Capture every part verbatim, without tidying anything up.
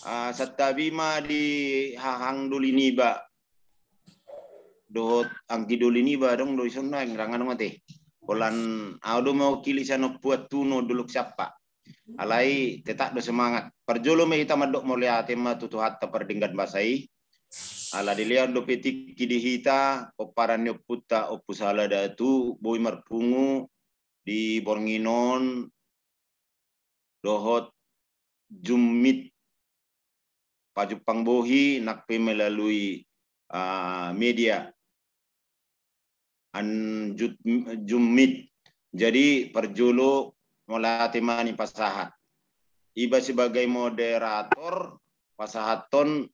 Ah, santabi ma di hahang doli niba dohot anggi doli niba, adong do dison na ingrang adong ate. Holan au do mewakili sian Ompu Antunu Dolok Siampa. Alai tetap do semangat. Parjolo ma hita mandok mauliate ma tu Tuhanta pardenggan basa i. Ala dilehon dope tingki di hita pomparan ni ompunta Ompu Sahla Datu boi marpungu di borngin on dohot Zoom meet, pajumpang bohi nang pe melalui, ah, media an Zoom meet. Jadi parjolo mauliate ma nipasahat. Iba sebagai moderator pasahathon,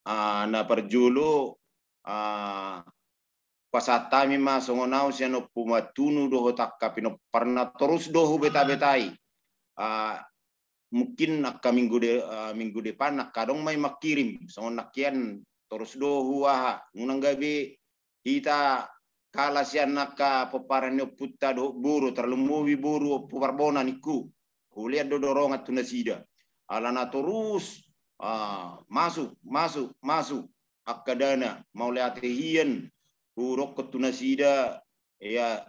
ah, na parjolo, ah, pasahat hami ma songon au sian Ompu Antunu dohot angka pinomparna torus do hubeta-betai. Ah, mungkin angka minggu de-, ah, minggu depan angka adong ma i mangkirim songon nangkin torus do hu aha, unang gabe hita kalah sian angka pomparan ni ompunta dohot boru, tarlumobi boru Ompu Parbona ningku. Hulean do dorongan tu nasida. Alana torus, ah, masuk, masuk, masuk angka dana, mauliate hian hudokkon tu nasida, ia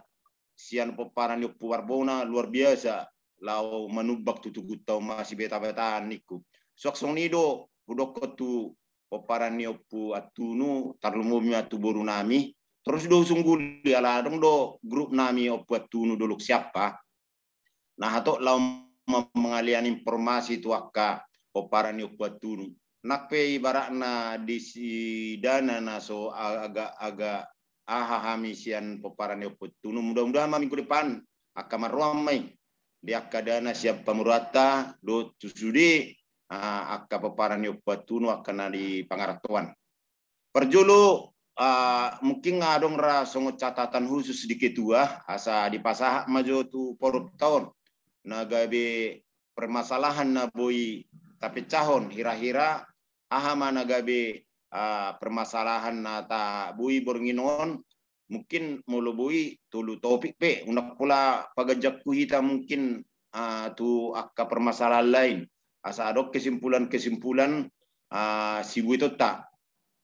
sian pomparan ni Ompu Parbona luar biasa laho manumbang tu tugunta on masibeta-betaan ningku. Suang songon i do hudokkon tu pomparan ni Ompu Antunu, tarlumobi ma tu boru nami, torus do husungguli ala adong do grup nami Ompu Antunu Dolok Siampa. Na hatop laho ma-, mangalean informasi tu angka pomparan ni Ompu Antunu. Nang pe ibaratna di si dana na so a-, agak-agak aha hami sian pomparan ni Ompu Antunu, mudah-mudahan ma minggu depan angka marroan ma i di angka dana sian pamoruonta dohot tu sude, ah, angka pomparan ni Ompu Antunu angka na di pangarantoan. Parjolo, ah, mungkin adong ra songon catatan khusus di ketua, asa dipasahat ma jo tu porumta on na gabe permasalahan na boi tapecahon, hira-hira aha ma na gabe, ah, permasalahan na taboi borngin on, mungkin molo boi tolu topik pe, unang pola paganjangku hita mungkin, ah, tu angka permasalahan lain. Asa adong kesimpulan-kesimpulan, ah, sibuetonta.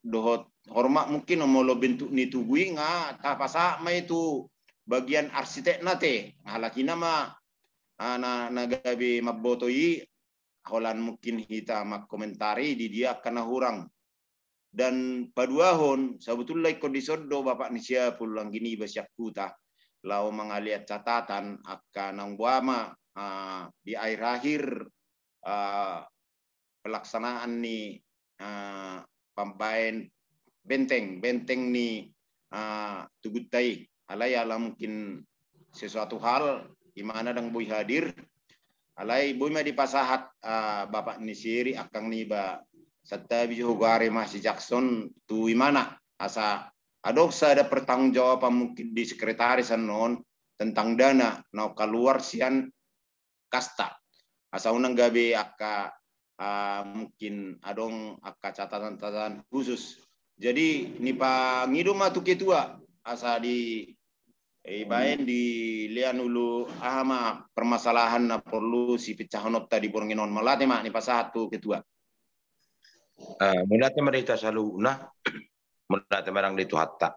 Dohot hormat mungkin molo bentuk ni tugu i nga tapasahat ma i tu bagian arsitekna te. Halak i nama, ah, na, na gabe mamboto i, holan mungkin hita mangkomentari di dia angka na hurang. Dan paduahon, sabotulna ingkon dison do bapak ni si Apul, anggi niba sian huta, laho mangalean catatan angka naung boha ma, ah, di akhir-akhir, ah, pelaksanaan ni, ah, pambaen benteng, benteng ni, ah, tugunta i. Alai ala mungkin sesuatu hal, imana ndang boi hadir. Alai boi ma dipasahat, ah, bapak ni si Eri, angkang niba, santabi jo hugari ma si Jackson tu imana. Asa adong sada pertanggungjawaban mungkin di sekretaris annon tentang dana na kaluar sian kasta. Asa unang gabe angka, ah, mungkin adong angka catatan-catatan khusus. Jadi nipangido ma tu ketua, asa di, eh, baen dilean ulu aha ma permasalahan na porlu sipecahononta di borngin on. Mauliate ma, nipasahat tu ketua. Ah, mauliate ma di hita saluhutna, mauliate ma nang di Tuhanta.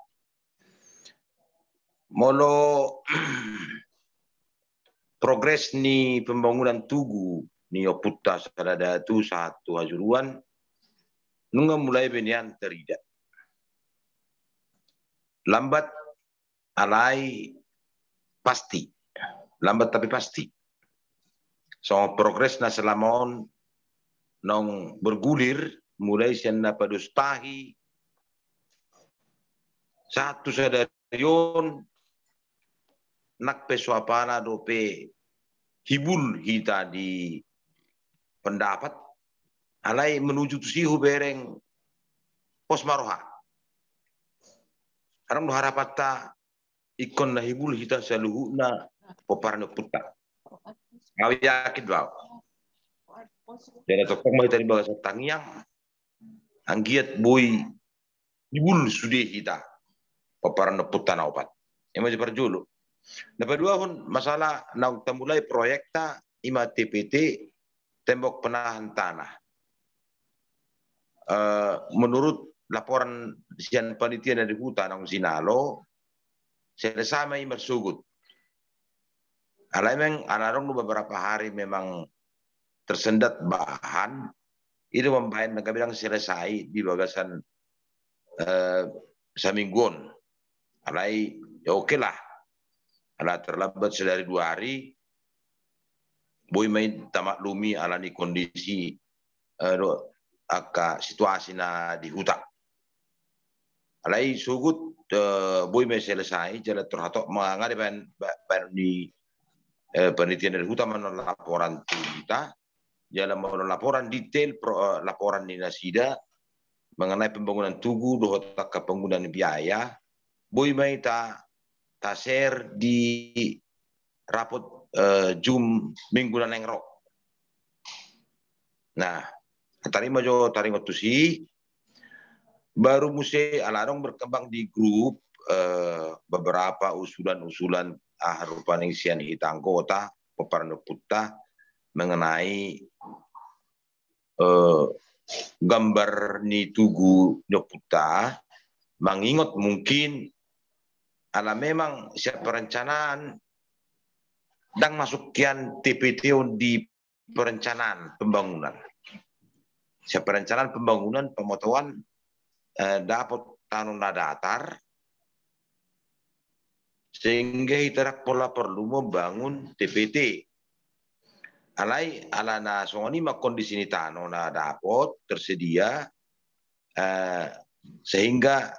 Molo progres ni pembangunan tugu ni ompunta Sahla Datu sahat tu hasuruan, nunga mulai be nian tarida. Lambat alai pasti. Lambat tapi pasti. Songon progres na selama on naung bergulir, mulai sian na pados tahi sahat tu sadari on, nang pe so apala dope hibul hita di pendapat, alai menuju tusi hubereng pos ma roha. Adong do harapanta ingkon na hibul hita saluhutna pomparan ni ompunta. Au yakin do au. Jadi tongtong ma hita di bagasan tangiang, anggiat boi hibul sude hita pomparan ni ompunta na opat. I ma di parjolo. Na paduahon, masalah naung tamulai proyekta, i ma T P T, tembok penahan tanah. Eh, menurut laporan sian panitia na di huta naung sinalo, selesai ma i marsogot. Alai memang ala adong do beberapa hari memang tersendat bahan, i do mambahen na gabe dang selesai di bagasan, eh, saminggu on. Alai ya oke lah. Ala terlambat sehari dua hari, boi ma i tamaklumi ala ni kondisi, eh, do, angka situasi na di huta. Alai sogot, eh, boi ma i selesai, jala tor hatop mangade baen, ba-, baen ni, eh, panitia na di huta molo laporan tu hita, jala molo laporan detail pro-, eh, laporan ni nasida mengenai pembangunan tugu dohot angka penggunaan biaya, boi ma i ta, ta share di rapot, eh, Zoom minggu na naeng ro. Nah, tarima jo taringot tusi, baru muse ala adong berkembang di grup, eh, beberapa usulan-usulan, ah, rupani sian hita anggota, pomparan ni ompunta, mengenai, eh, gambar ni tugu ni ompunta, mengingat mungkin ala memang siap perencanaan dang masuk kian T P T on di perencanaan pembangunan. Siap perencanaan pembangunan pemotoan, eh, dapot tano na datar, sehingga hita dang pola perlu membangun T P T. Alai ala na songon i ma kondisi ni tano na dapot tersedia, eh, sehingga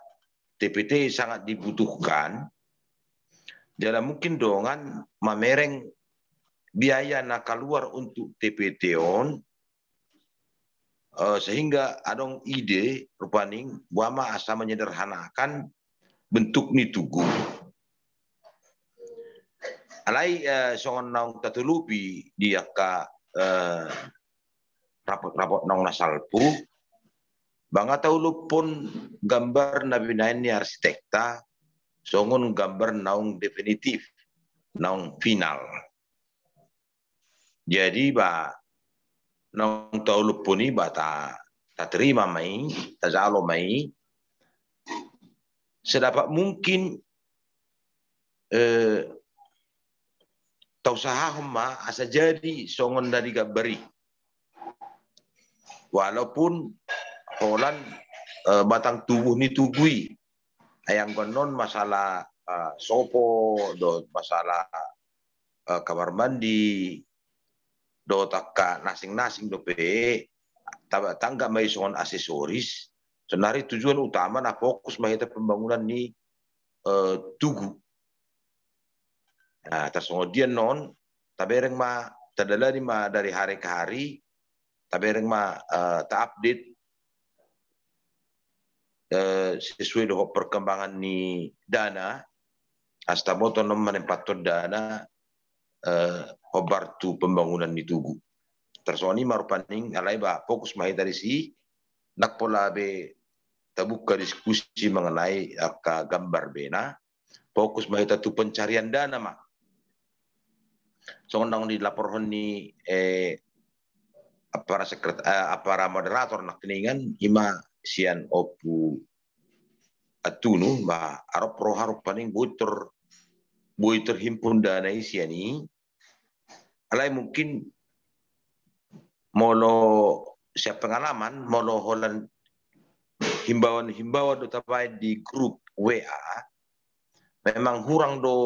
T P T sangat dibutuhkan. Jala mungkin dongan mamereng biaya na kaluar untuk T P T on, eh, sehingga adong ide rupani boha ma asa menyederhanakan bentuk ni tugu. Alai, eh, songon naung tatulupi di angka, eh, rapot-rapot naung na salpu, ba nga taolophon gambar na binaen ni arsitekta songon gambar naung definitif, naung final. Jadi ba naung taolophon i ba ta, tatarima ma i, tajalo ma i, sedapat mungkin, eh, tausahahon ma asa jadi songon na di gambar i. Walaupun holan, eh, batang tubuh ni tugu i. Ai anggo annon masalah, eh, sopo, dohot masalah, eh, kamar mandi, dohot angka na asing-asing dope, ta-, tanggap ma i songon aksesoris. Saonari tujuan utama na fokus ma hita pembangunan ni, eh, tugu. Nah, tarsongon dia annon, tabereng ma, tadalani ma dari hari ke hari, tabereng ma, eh, ta-update, eh, sesuai dohot perkembangan ni dana, asa taboto annon manempathon dana, eh, hombar tu pembangunan ni tugu. Tarsongon i ma rupani, alai ba fokus ma hita disi, dang pola be tabuka diskusi mengenai angka gambar be na, fokus ma hita tu pencarian dana ma. Songon naung dilaporhon ni, eh, apara sekret-, eh, apara moderator nangkiningan, i ma sian Ompu Antunu, ba arop roha rupani boi ter-, boi terhimpun dana i sian i, alai mungkin molo sian pengalaman, molo holan himbauan-himbauan do tabaen di grup W A, memang hurang do,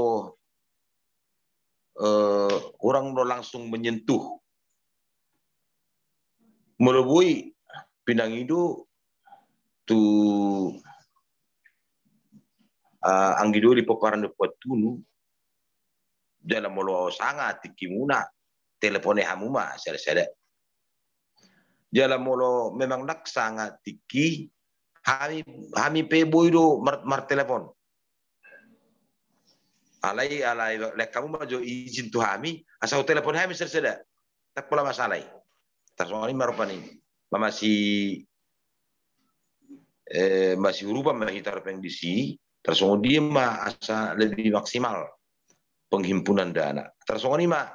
eh, hurang do langsung menyentuh. Molo boi pinangido tu, eh, anggi do di pomparan ni Ompu Antunu, jala molo sanga tingkimuna, telepon hamu ma sada-sada. Jala molo memang ndang sanga tingki, hami, hami pe boi do mar-, martelepon. Alai, alai, lehon hamu ma jo izin tu hami, asa hutelepon hami sada-sada. Ndang pola masalah i. Tarsongon i ma rupani. Mamasi, eh, masiurupan ma hita rupani disi, tarsongon dia ma asa lebih maksimal penghimpunan dana. Tarsongon i ma,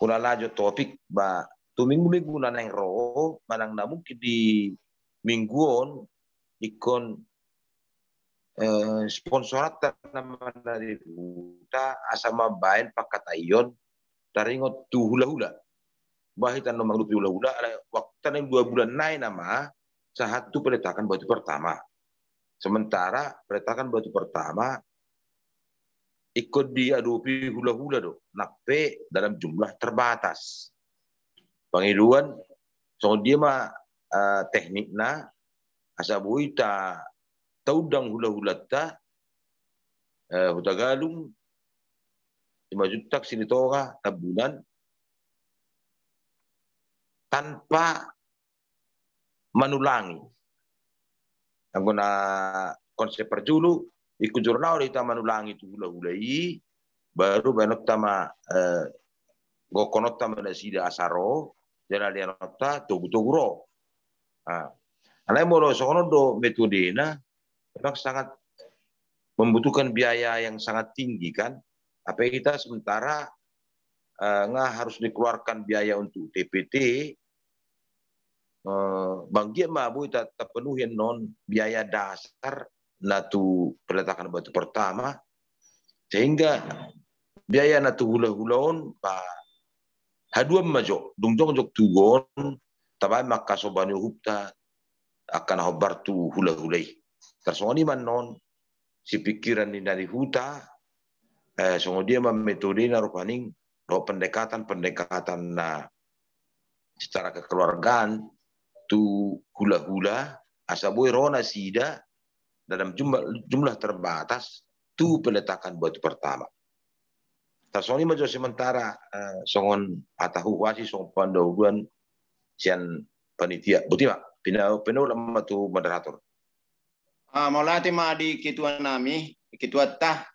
hulala jo topik, ba, tu minggu-minggu na naeng ro, manang na mungkin di minggu on ingkon, eh, sponsoranta nama na di huta asa mambaen pangkataion taringot tu hulahula. Bah hita na mangadopi hulahula, ala waktu na dua bulan nai nama sahat tu peletakan batu pertama. Sementara peletakan batu pertama ingkon diadopi hulahula do, nang pe dalam jumlah terbatas. Pangidoan, songon dia ma, eh, teknikna, asa boi ta, taundang hulahulanta, eh, Hutagalung, Simanjuntak, Silitonga, Tambunan, tanpa manulangi. Anggo na konsep parjolo, ingkon jolo na ro hita manulangi tu hulahula i, baru baenonta ma, eh, gokhononta ma nasida asa ro, jala leanonta togutogu ro. Nah, alai molo songon on do metodena, memang sangat membutuhkan biaya yang sangat tinggi kan. Apa kita sementara, eh, nga harus dikeluarkan biaya untuk T P T, eh, banggiat ma boi ta-, tapenuhi annon biaya dasar na tu peletakan batu pertama, sehingga biaya na tu hulahula on, ba, haduan ma jo, dung jongjong tugu on, tabaen ma angka somba ni uhumta, angka na hombar tu hulahula i. Tarsongon i ma annon, sipikiran ni na di huta, eh, songon dia ma metodena rupani, dohot pendekatan-pendekatan na secara kekeluargaan tu hulahula, asa boi ro nasida dalam jumlah, jumlah terbatas tu peletakan batu pertama. Tarsongon i ma jo sementara, eh, songon hata huhuasi, songon pandohan sian panitia. Boti ma, pina-, pinaulak ma tu moderator. Ah, mauliate ma di ketua nami, ketuanta,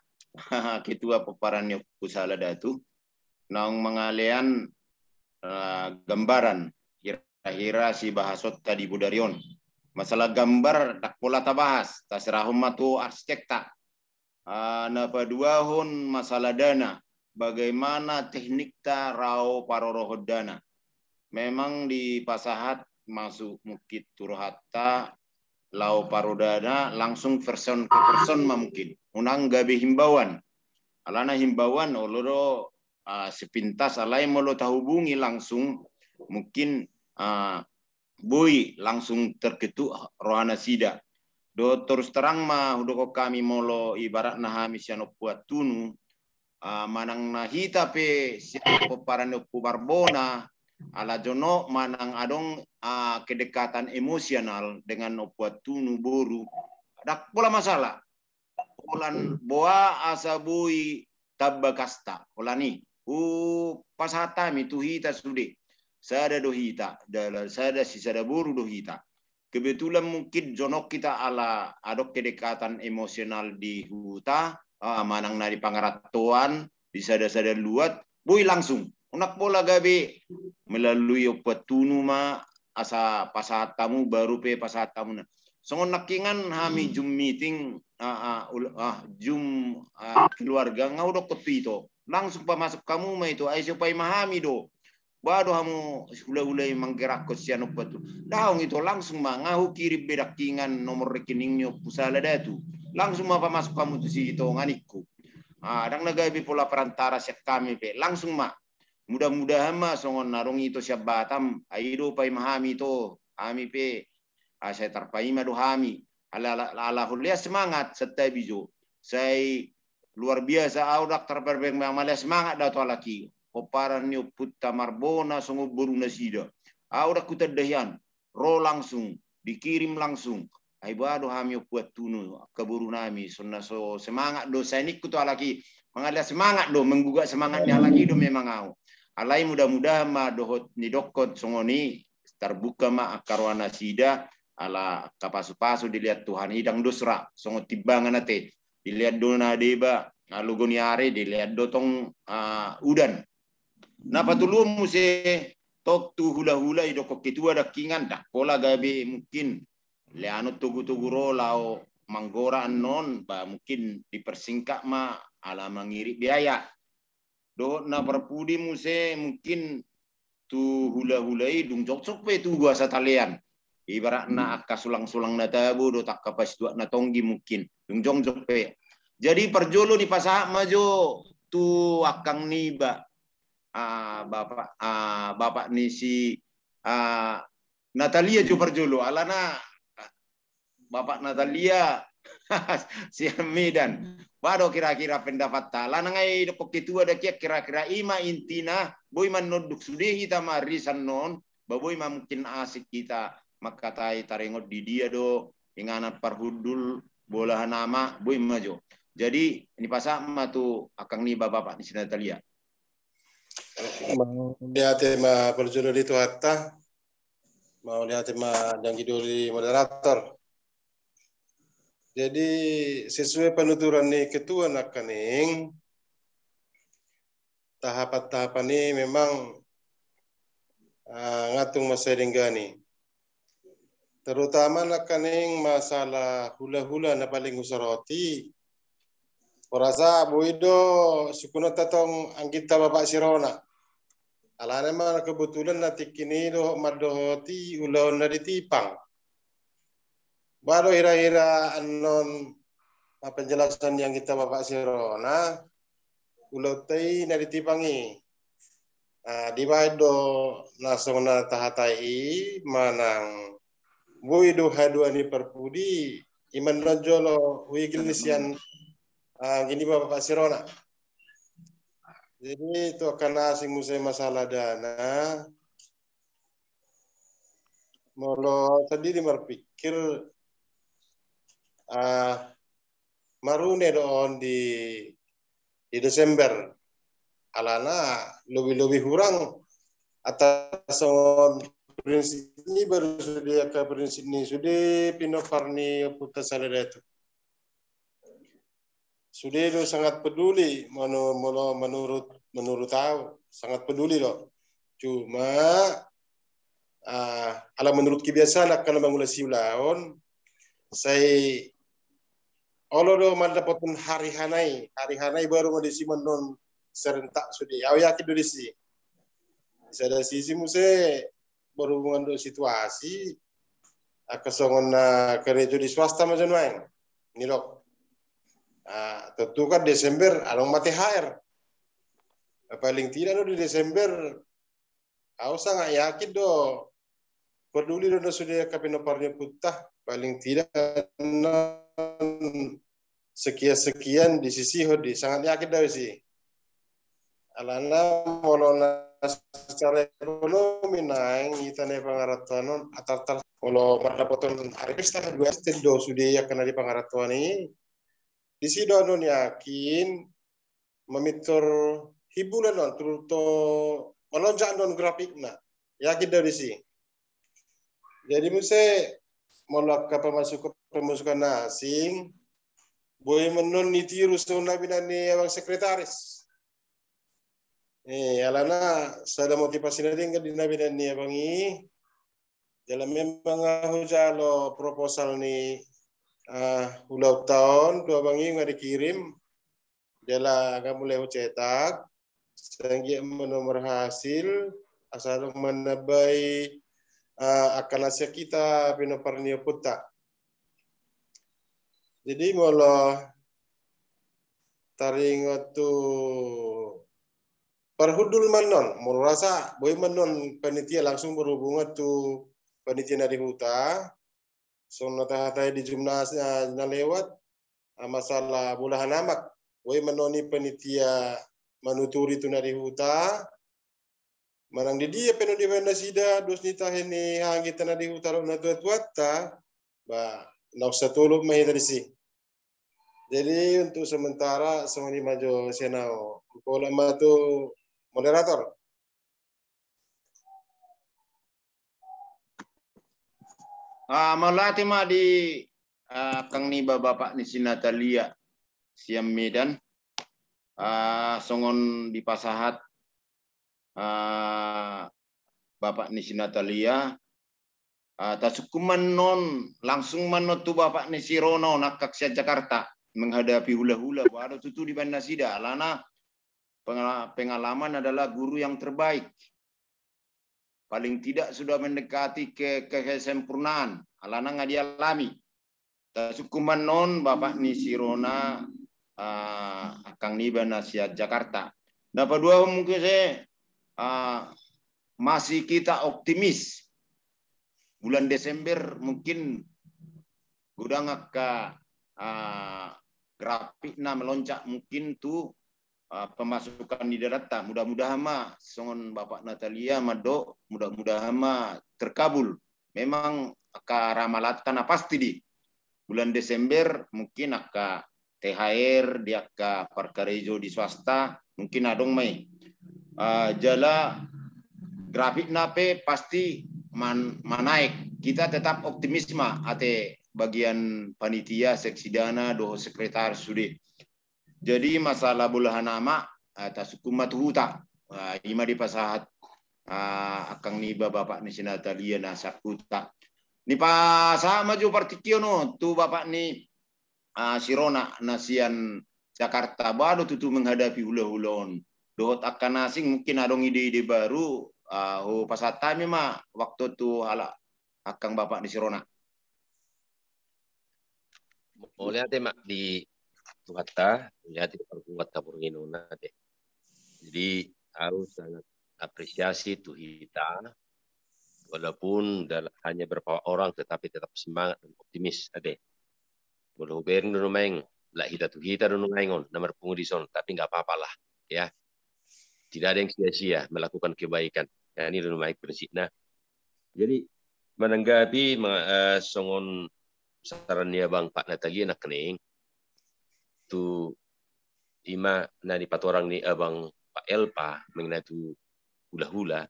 ketua pomparan ni Ompu Sala Datu, naung mangalean, ah, gambaran hira-hira sibahasonta di bodari on. Masalah gambar ndang pola tabahas, tasirahon ma tu arsitekta. Ah, na paduahon masalah dana, bagaimana teknikta laho parorohon dana. Memang dipasahat masuk mungkin tu rohanta laho paro dana langsung person ke person ma mungkin. Unang gabe himbauan. Alana himbauan olo do, ah, sepintas, alai molo tahubungi langsung mungkin, ah, boi langsung terketuk roha nasida. Dohot terus terang ma hudokhon hami, molo ibaratna hami sian Ompu Antunu, ah, manang na hita pe sian pomparan ni Ompu Marbona, ala jonok manang adong, ah, kedekatan emosional dengan Ompu Antunu boru, ndang pola masalah. Holan boha asa boi tamba gasta, holan i. Hupasahat hami tu hita sude. Sada do hita, dalan sada, sisada boru do hita. Kebetulan mungkin jonok hita ala adong kedekatan emosional di huta, ah, manang na di pangarantoan, di sada-sada luat, boi langsung. Unang pola gabe melalui Ompu Antunu ma asa pasahat hamu, baru pe pasahat hamu na. Songon nangkiningan hami Zoom meeting, ah, ah, ul-, ah, Zoom, ah, keluarga, nga hudokhon tu ito. Langsung pamasuk hamu ma ito, ai so paima hami do. Boha do hamu hulahula i manggerakkon sian Ompu Antunu? Daong ito, langsung ma, nga hukirim be nangkiningan nomor rekening ni Ompu Sala Datu. Langsung ma pamasuk hamu tu Sitonga ningku. Ah, ndang na gabe pola perantara sian hami pe, langsung ma. Mudah-mudahan ma songon na adong ito sian Batam, ai do paima hami ito, hami pe, ah, sai tarpaima do hami. Ala, ala, ala, ala hulean semangat, santabi jo. Sai luar biasa, au ndang tarbayang-bayang, mauliate semangat do tu halak i. Pomparan ni Ompunta Marbona songon boru nasida. Au ndang hutanda hian, ro langsung, dikirim langsung. Ai boha do hami Ompu Antunu, angka boru nami, songon na so semangat do, sai ningku tu halak i. Mauliate semangat do, menggugah semangat ni halak i do memang au. Alai mudah-mudahan ma dohot nidokkon songon i, tarbuka ma angka roha nasida, ala angka pasu-pasu dilean Tuhan i ndang dos ra, songon timbangan ate. Dilean do na deba, ah, logo ni ari, dilean do tong, ah, udan. Na patoluhon muse, tok tu hulahula, idokkon ketua nangkiningan, ndang pola gabe mungkin leanon togu-togu ro laho manggora annon, ba mungkin dipersingkat ma ala mangirit biaya. Dohot na parpudi muse mungkin tu hulahula i, dung jongjong pe tugu asa talean. Ibaratna angka sulang-sulang na tabo dohot angka pasituak na tonggi mungkin. Dung jongjong pe. Jadi parjolo nipasahat ma jo tu angkang niba, ah, bapak, ah, bapak ni si, ah, Natalia jo parjolo. Alana, ah, bapak Natalia sian Medan. Ba do kira-kira pendapatta. Alana ngai dokkon ketua da kian kira-kira i ma intina, boi ma nonduk sude hita ma risan non, ba boi ma mungkin asik hita mangkatai taringot di dia do inganan parhundul, bolahan ama, boi ma jo. Jadi nipasahat ma tu angkang niba bapak ni si Natalia. Mauliate ma parjolo di Tuhanta. Mauliate ma janggi doli moderator. Jadi sesuai penuturan ni ketua nangkaning, tahapan-tahapan i memang, ah, nga tung mansai denggan i. Terutama nangkaning masalah hula-hula na paling husoroti. Hurasa boi do sungkunonta tong angginta bapak Sirona. Alana ma kebetulan na tingki i dohot mandohoti ulaon na di Tipang. Ba do hira-hira annon, ah, penjelasan ni angginta bapak Sirona, ulaonta i na di Tipang i. Ah, dibaen do na songon na tahatai i manang boi do hadua ni parpudi i mannon jolo huigil sian, ah, anggi niba bapak Sirona. Jadi tu angka na asing muse masalah dana, molo sandiri marpikir, ah, marune do on di, di Desember. Alana lobi-lobi hurang atas songon prinsip ni baru sude angka prinsip ni sude pinompar ni ompunta sada datu. Sude do sangat peduli manu-, molo menurut, menurut au, sangat peduli do. Cuma, ah, ala menurut kebiasaan angka na mangulasi ulaon, sai olo do mandapothon hari H nai, hari H nai baru ma disi mannon serentak sude. Au yakin do disi. Sada sisi muse berhubungan do situasi, angka songon na karejo di swasta ma jo nuaeng. Nidok. Ah, tentu kan Desember adong ma T H R. Paling tidak do di Desember, au sangat yakin do peduli do na sude angka pinompar ni ompunta, paling tidak non sekian-sekian disisihon di, sangat yakin do au disi. Alana molo na secara ekonomi naeng hita na di pangarantoan on atar-tar, molo mandapothon hari pesta dua sten do sude angka na di pangarantoan i. Disi do annon yakin mamintor hibulan on, turut malonjak annon grafikna. Yakin do au disi. Jadi muse molo angka pemasukan, pemasukan na asing, boi mannon ditiru songon na binaen ni abang sekretaris. Eh, alana sada motivasi na denggan di na binaen ni abang i. Jala memang nga hujalo proposal ni, ah, ulaonta on tu abang i, nga dikirim. Jala nga mulai hucetak, sai anggiat ma berhasil, asa adong manambai, ah, angka na sian hita pinompar ni ompunta. Jadi molo taringot tu parhundul mannon, molo rasa boi mannon panitia langsung berhubungan tu panitia na di huta, songon na tahatai di Jumnas na, na lewat, ah, masalah bolahan amak. Boi mannon i panitia manuturi tu na di huta. Manang di dia pe na dibaen nasida, dos ni tahi ni angginta na di huta dohot na tuatuanta, ba, na unsatolop ma hita disi. Jadi untuk sementara songon i ma jo sian au. Hupaulak ma tu moderator. Ah, mauliate ma di, ah, angkang niba bapak ni si Natalia sian Medan. Ah, songon dipasahat, ah, bapak ni si Natalia, ah, tasungkun mannon, langsung mannon tu bapak ni si Rona on angkang sian Jakarta menghadapi hula-hula, boha do tutu dibaen nasida, alana pengala-, pengalaman adalah guru yang terbaik. paling tidak sudah mendekati ke kesempurnaan, alana nga dialami. Tasungkun ma annon bapak ni si Rona, ah, angkang niba na sian Jakarta. Na paduahon muse, ah, masih kita optimis. Bulan Desember mungkin godang angka, ah, grafikna melonjak mungkin tu, ah, pemasukan di dalanta. Mudah-mudahan ma songon bapak Natalia mandok, mudah-mudahan ma terkabul. Memang angka ramalanta na pasti di bulan Desember mungkin angka T H R di angka parkarejo di swasta mungkin adong ma i. Ah, jala grafikna pe pasti man-, manaek. Kita tetap optimis ma ate bagian panitia, seksidana dohot sekretaris sude. Jadi masalah bolahan ama, ah, tasungkun ma tu huta. Ah, ima dipasahat, ah, angkang niba bapak ni si Natalia na sian huta. Nipasahat ma jo partingkian on tu bapak ni, ah, si Rona na sian Jakarta. Boha do tutu menghadapi hula-hula on? Dohot angka na asing mungkin adong ide-ide baru, ah, hupasahat hami ma waktu tu halak angkang bapak ni si Rona. Mauliate ma di Tuhanta, mauliate di parguruanta borngin on ate. Jadi, au sangat apresiasi tu hita, walaupun dal-, hanya berapa orang, tetapi tetap semangat dan optimis ate. Molo hubereng do nuaeng, lak hita tu hita do nuaeng on, na marpungu dison, tapi nggak apa-apa lah, ya. Tidak ada yang sia-sia melakukan kebaikan. Ya, ini do nuaeng prinsipna. Jadi, menanggapi, ma-, eh, songon saran ni abang Pak Natalia nangkining, tu ima na nipatorang ni abang Pak Elpa mengenai tu hula-hula,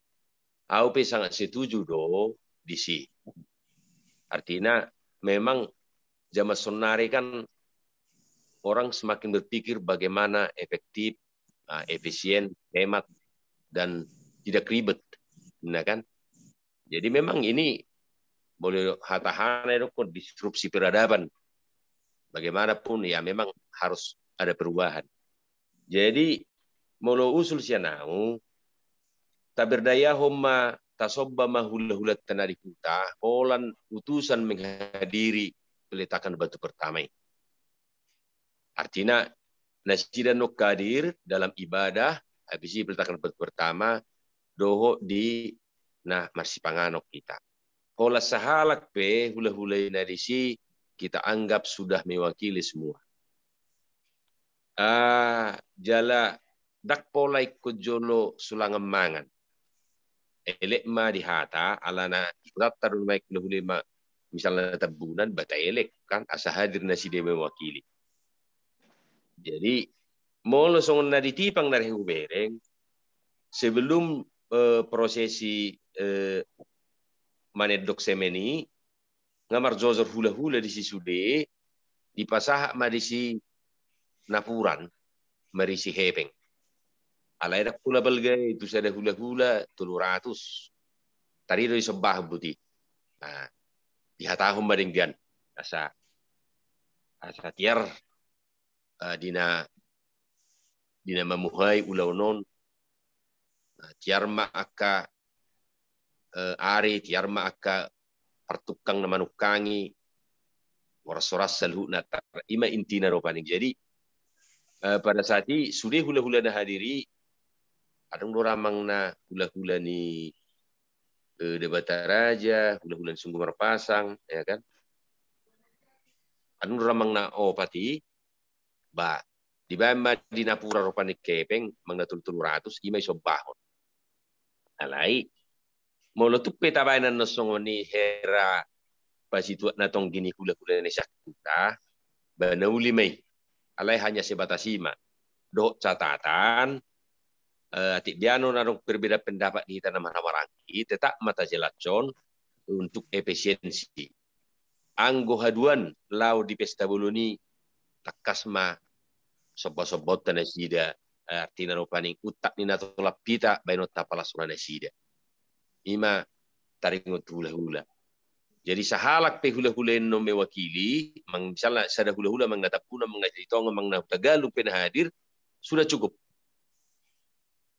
au pe sangat setuju do disi. Artina memang zaman sonari kan orang semakin berpikir bagaimana efektif, ah, efisien, hemat, dan tidak ribet, nah kan? Jadi memang ini boleh hatahana do disrupsi peradaban. Bagaimanapun ya memang harus ada perubahan. Jadi molo usul sian au, taberdayahon ma, tasomba ma hula-hulanta na di huta holan utusan menghadiri peletakan batu pertama i. Artina nasida nunga hadir dalam ibadah, habis i peletakan batu pertama, dohot di na marsipanganon hita. Holan sahalak pe hula-hula i na disi kita anggap sudah mewakili semua. Ah, jala ndang pola ingkon jolo sulangan mangan. Elek ma dihata, alana di hutanta do nuaeng hula-hula i ma, misalna Tambunan, ba taelek kan, asa hadir nasida mewakili. Jadi molo songon na di Tipang na ro hubereng, sebelum, eh, prosesi, eh, manendok semen i, nga marjojor hula-hula disi sude, dipasahat ma disi napuran marisi hepeng. Alai ndang pola balga i, tu sada hula-hula tolu ratus. Tari do disombahon buti. Nah, dihatahon ma denggan asa, asa tiar, eh, di na, di na mamuhai ulaon on. Nah, tiar ma angka, eh, ari, tiar ma angka partukang na manungkangi, horas-horas saluhutna, tar-, ima intina rupani. Jadi, eh, pada saat i sude hula-hula na hadir i, adong do ra amang na hula-hula ni, eh, Debata Raja, hula-hula ni Sunggu Marpasang, ya kan? Adong do ra amang na opat i, ba, dibaen ma di napuran rupani hepeng, amang na tolu, tolu ratus, ima disombahon. Alai molo tung pe tabaen annon songon i hera pasituak na tonggi ni hula-hula na sian huta, ba na uli ma i. Alai hanya sebatas i ma. Dohot catatan, eh, atik bianon adong perbedaan pendapat di hita na marhahamaranggi, tetap ma tajelashon untuk efisiensi. Anggo haduan laho di pesta bolon i, tangkas ma somba-sombaonta nasida, eh, artina rupani untat ni na tolap hita baenonta palas roha nasida. Ima taringot hula-hula. Jadi sahalak pe hula-hula i annon mewakili, mang-, misalna sada hula-hula, amang na Tambunan, amang na Sitonga, amang na Hutagalung pe na hadir, sudah cukup.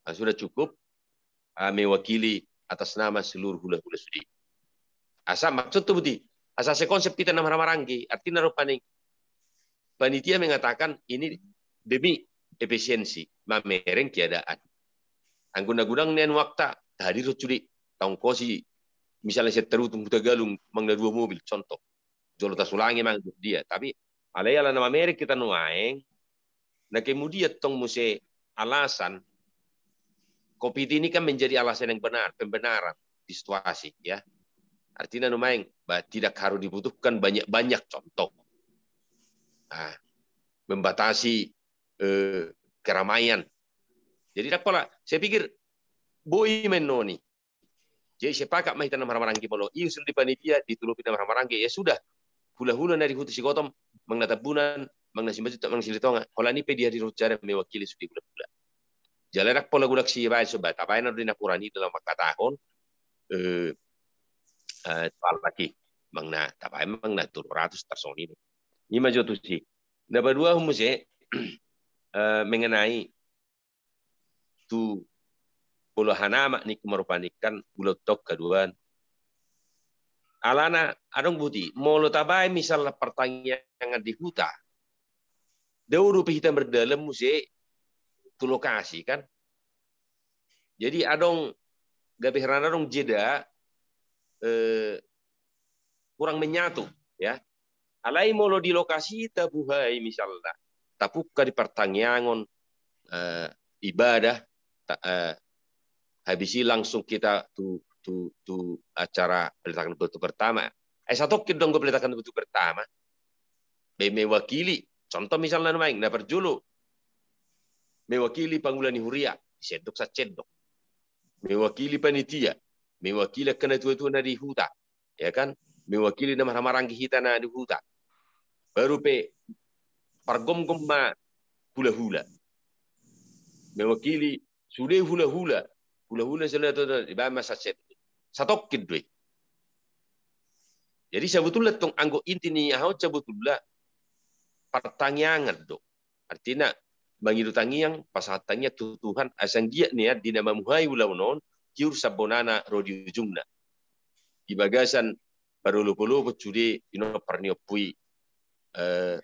Ah, sudah cukup, ah, mewakili atas nama seluruh hula-hula sude. Asa maksud tu boti, asa sekonsep hita na marhahamaranggi, artina rupani panitia mengatakan ini demi efisiensi, mamereng keadaan. Anggo na godang nian waktu, tadi rot sude, taongkosi, misalnya sian Tarutung Hutagalung, manang na dua mobil, contoh. Jolo tasulangi manang dia, tapi alai ala na mamereng hita nuaeng, na kemudian tong muse alasan, covid ini kan menjadi alasan yang benar, pembenaran di situasi, ya. Artina nuaeng, bah, tidak harus dibutuhkan banyak-banyak, contoh. Nah, membatasi eh, keramaian. Jadi ndang pola, saya pikir boi menoni. Jadi sepakat ma hita na marhahamaranggi molo iusul di panitia, ditulupi na marhahamaranggi, ya sudah. Hula-hula na di Huta Sigotop, manang na Tambunan, manang na Simanjuntak, manang na Silitonga, holan i pe dihadirhon sada mewakili sude hula-hula. Jala ndang pola godang sibaen, so ba tabaen do di napuran i dalam mangkatahon, eh, eh, tu halak i, manang na tabaen, manang na tolu ratus tarsongon i. Ima jo tusi. Na paduahon muse, eh, mengenai tu pola hanamak ni kumarupanikkan bulan tong kaduan. Alana adong boti, molo tabaen misalna partangiangan di huta, dao dope hita mardalan muse tu lokasi kan. Jadi adong gabe harana adong jeda, eh, kurang menyatu, ya. Alai molo di lokasi tabuhai misalna, tapungka di partangiangan, eh, ibadah, ta, eh, habis i langsung kita tu, tu, tu acara peletakan batu pertama. Eh, satongkin do anggo peletakan batu pertama. Be mewakili, contoh misalna nuaeng, na parjolo, mewakili pangula ni huria, sendok sasendok. Mewakili panitia, mewakili angka natua-tua na di huta, ya kan? Mewakili na marhahamaranggi hita na di huta. Baru pe pargomgom ma hula-hula. Mewakili sude hula-hula. Hula-hula sude tu, tu, dibaen ma sasendok. Satongkin do i. Jadi sebetulna tong anggo inti ni aha on sebetulna partangiangan do. Artina mangido tangiang, pasahat tangiang tu Tuhan, asa anggiat nian di na mamuhai ulaon on, tiur sambonana ro di ujungna. Di bagasan parolopolopon sude pinompar ni ompu i, eh,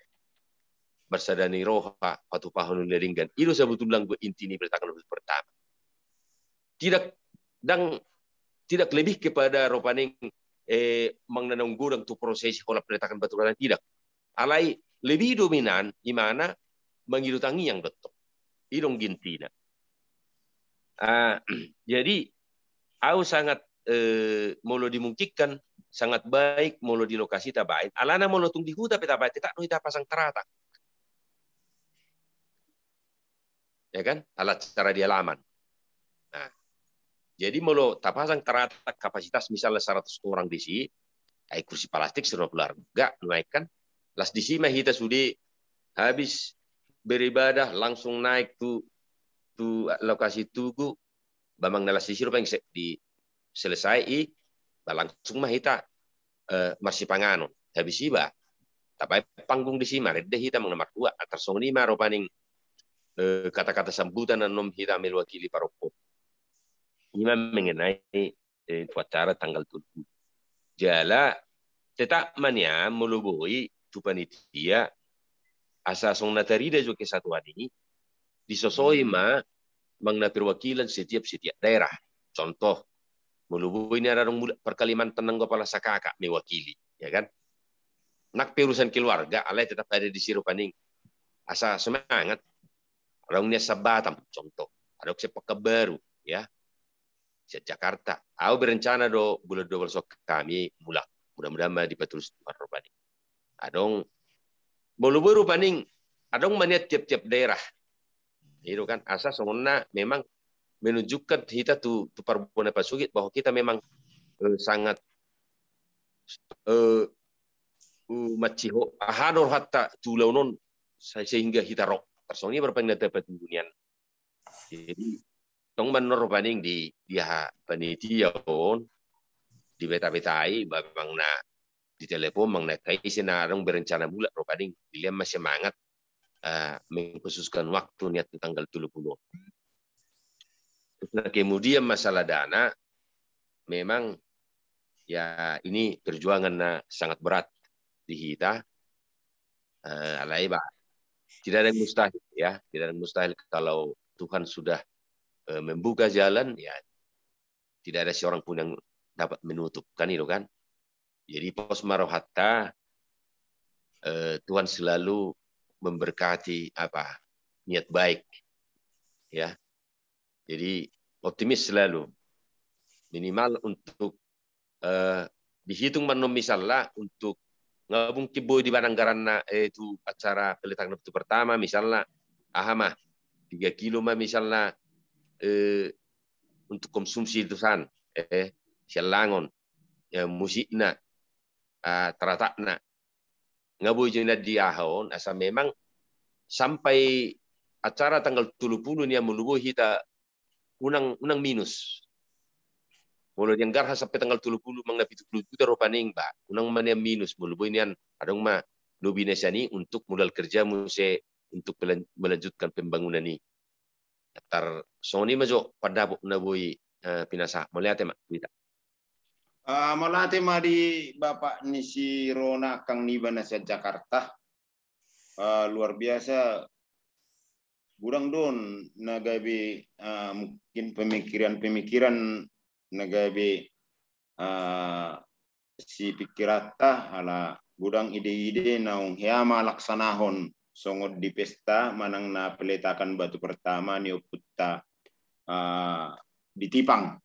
marsada ni roha, patupahon ulaon denggan. I do sebetulna anggo inti ni peletakan batu pertama. Tidak, ndang, tidak lebih kepada rupani, eh, manang na naung godang tu prosesi holan peletakan batu pertama, tidak. Alai lebih dominan imana mangido tangiang do tong. I do intina. Ah, jadi au sangat, eh, molo dimungkinkan sangat baik molo di lokasi tabaen. Alana molo tung di huta pe tabaen, tetap do hita pasang taratak. Ya kan? Alat secara di halaman. Nah, jadi molo tapasang taratak kapasitas misalna seratus orang di si, ai kursi plastik seratus keluarga, nuaeng kan? Las di si ma hita sude habis beribadah langsung naik tu, tu lokasi tugu, ba manang na las di si do paling se-, di selesai i, ba langsung ma hita, eh, marsipanganon. Habis i ba tabaen panggung di si, marende hita manang na marhua, tarsongon i ma rupani, eh, kata-kata sambutan annon hita mewakili parompu. Ima mengenai, eh, tu acara tanggal tolu. Jala tetap ma nian molo boi tu panitia asa songon na tarida jo kesatuan i, disosoi ma manang na perwakilan setiap, setiap daerah. Contoh, molo boi nian adong mulak par Kalimantan nanggo apala sakaka mewakili, ya kan? Nang pe urusan keluarga, alai tetap ada di si rupani. Asa semangat. Adong nian sian Batam, contoh. Adong sian Pekanbaru, ya. Sian Jakarta. Au berencana do bulan dua belas on hami mulak. Mudah-mudahan ma dipaturus Tuhan rupani. Adong, molo boi rupani, adong ma nian tiap-tiap daerah. I do kan, asa songon na memang menunjukkan hita tu, tu parbona pasogit bahwa kita memang, eh, sangat, eh, uh, mansihol, aha do rohanta tu ulaon on, se-, sehingga hita ro. Tarsongon i ma rupani na tapatudu nian. Jadi tong ma annon rupani di, di aha, panitia on, dibeta-betai, ba manang na di telepon, manang na angka ise na adong berencana mulak rupani, dilehon ma semangat, eh, mengkhususkan waktu nian tu tanggal tolu pulu. Terus na kemudian masalah dana, memang ya ini perjuangan na sangat berat di hita. Eh, alai bah, tidak ada yang mustahil ya, tidak ada yang mustahil kalau Tuhan sudah eh, membuka jalan, ya tidak ada seorang pun yang dapat menutup, kan itu kan. Jadi pos ma rohanta, eh, Tuhan selalu memberkati apa niat baik, ya. Jadi optimis selalu. Minimal untuk eh, dihitung ma annon misalna untuk nga mungkin boi di pananggaranna eh, tu acara peletakan batu pertama misalna aha ma tiga kilo ma misalna eh, untuk konsumsi tu san eh, sian langon eh, musikna ah, taratakna nga boi jina di aha on asa memang sampai acara tanggal tolu pulu ni amulu boi hita unang unang minus. Molo dianggarha sampai tanggal tolu pulu manang na pitu pulu juta ropa ning ba unang ma nian minus molo boi nian adong ma lobi na sian i untuk modal kerja muse untuk melanjutkan pembangunan i. Tar songon i ma jo pandapot na boi eh, pinasa. Mauliate ma. Ah, mauliate ma di bapak ni si Rona kang niba na sian Jakarta. Uh, luar biasa. Godang do on na gabe uh, mungkin pemikiran-pemikiran na gabe uh, sipikiranta ala godang ide-ide naung hea ma laksanahon songon di pesta manang na peletakan batu pertama ni ompunta uh, di Tipang.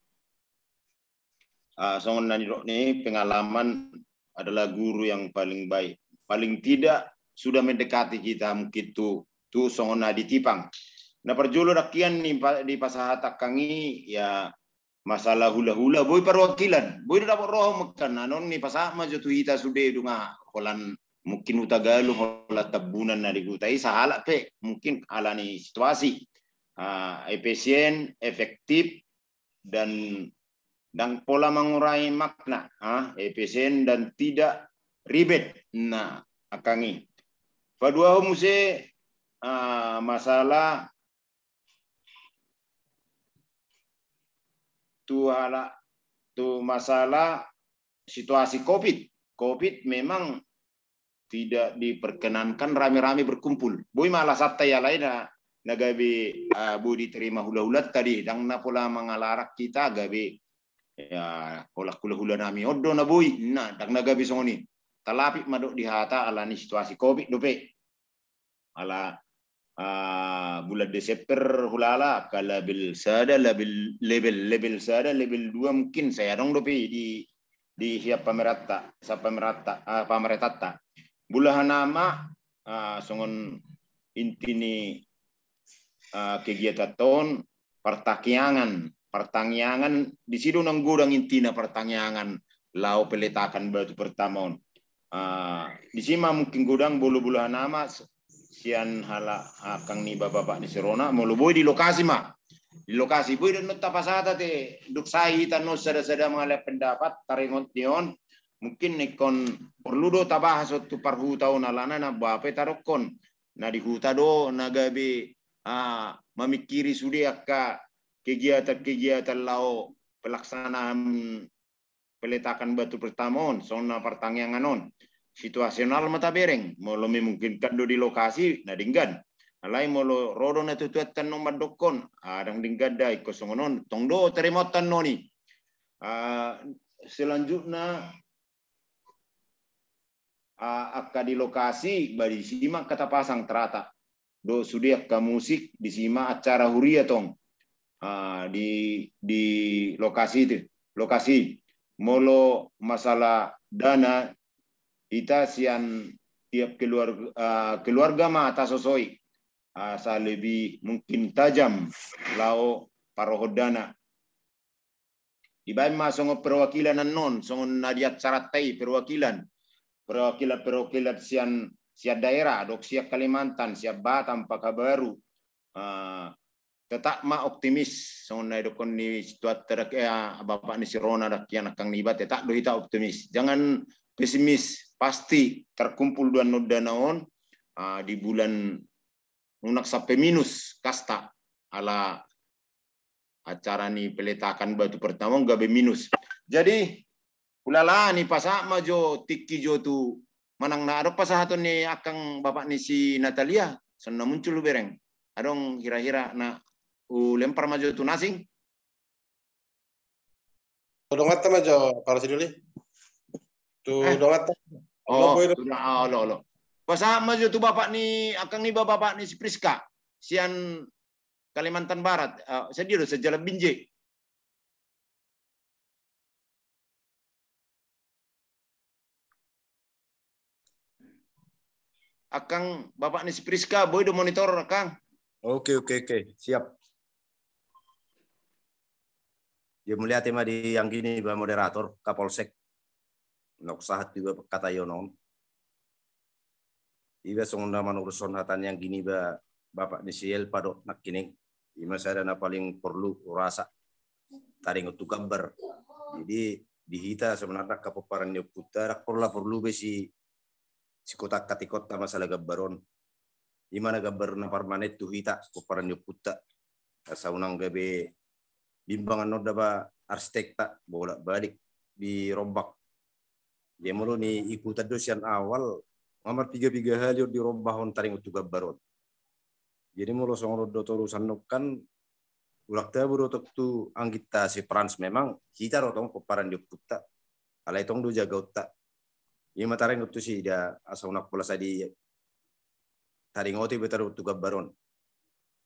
Uh, songon na nidok ni pengalaman adalah guru yang paling baik. Paling tidak sudah mendekati kita mungkin tu tu songon na di Tipang. Na parjolo dangkian ni dipasahat angkang i ya masalah hula-hula boi perwakilan boi do dapot roha mungkin anon ni pasahat ma jo tu hita sude dunga holan mungkin huta Galuh holan Tambunan na di huta i sahalak pe mungkin alani situasi uh, efisien efektif dan ndang pola mengurangi makna, ah, efisien dan tidak ribet. Nah, angkang i. Paduahon muse ah, masalah tu ala tu masalah situasi covid. Covid memang tidak diperkenankan rame-rame berkumpul. Boi ma alasanta i alai na gabe uh, boi diterima hula-hulanta di ndang na pola mangalarang hita gabe ya holan hula-hula nami on do na boi na ndang na gabe songon i. Talapik ma dok di hata alani situasi covid dope. Ala uh, bulan Desember hulala angka label sada label label label sada label dua mungkin saya dong dope di di siap pamerata sa pamerata uh, pameratatta bulahan nama uh, songon inti ni uh, kegiatan ton pertangiangan pertangiangan di sido nang godang intina pertangiangan lao peletakan batu pertama on uh, di sima mungkin godang bolo bulahan nama sian hala akang ni bapak ni Sirona molo boi di lokasi ma di lokasi boi dan nonta pasata te duk sai hita non sada-sada mengalih pendapat taringot ni on mungkin nikon perlu do tabahas tu parhuta on alana na bape tarokkon na di huta do na gabe ah, mamikiri sude angka kegiatan-kegiatan lao pelaksanaan peletakan batu pertama on songon na partangiangan on situasional ma tabereng molo memungkinkan do di lokasi na denggan alai molo rodo na tutuatan non mandokkon adang denggan da ikko songon on tong do terima tannon i uh, selanjutnya uh, angka di lokasi ba di sima angka tapasang terata do sude angka musik di sima acara huria tong uh, di di lokasi itu lokasi molo masalah dana ita sian tiap keluarga uh, keluarga ma tasosoi asa lebih mungkin tajam lao parohon dana dibaen ma songon perwakilan annon songon na di acaranta i perwakilan perwakilan perwakilan sian sian daerah dok sian Kalimantan sian Batam Pakabaru uh, tetap ma optimis songon na idokkon ni situat terek eh, bapak ni Sirona dakian akang niba tetap do hita optimis jangan pesimis pasti terkumpul dua non dana on uh, di bulan nunak sampai minus kasta ala acara ni peletakan batu pertama gabe minus Jadi, ulala ni pasahat ma jo tingki jo tu manang na adong pasahaton ni angkang bapak ni si Natalia, songon na muncul hubereng. Adong hira-hira na ulempar ma jo tu na asing. Tu donganta ma jo, Pak Rasiduli. Tu donganta. Oh, olo, olo. Pasahat ma jo tu bapak ni, angkang niba bapak ni si Priska. Sian Kalimantan Barat. Sadia do, sian Jalan Binjai. Angkang bapak ni si Priska, boi do monitor, angkang? Oke, oke, oke. Siap. Dia mauliate ma di anggi niba moderator, Kapolsek. Naung sahat iba pangkataion on. Iba songon na manurushon hata ni anggi niba bapak ni si Elpa do nangkining. Ima sada na paling porlu hurasa taringot tu gambar. Jadi di hita sebenarna angka pomparan ni ompunta ndang pola porlu be si, si kota angka tikot masalah gambar on. Ima na gambar na parmanen tu hita pomparan ni ompunta. Asa unang gabe bimbang annon daba arsitekta bolak-balik dirombak. Dia molo niikutan do sian awal, nga marpiga-piga hali on dirombak on taringot tu gambar on. Jadi molo songon on do torus annon kan, ulang tabo do tong tu angginta si Frans, memang hita do tong pomparan ni ompunta. Alai tong do jagaonta. Ima taringot tu sida asa unang pola sai ditaringoti be taringot tu gambar on.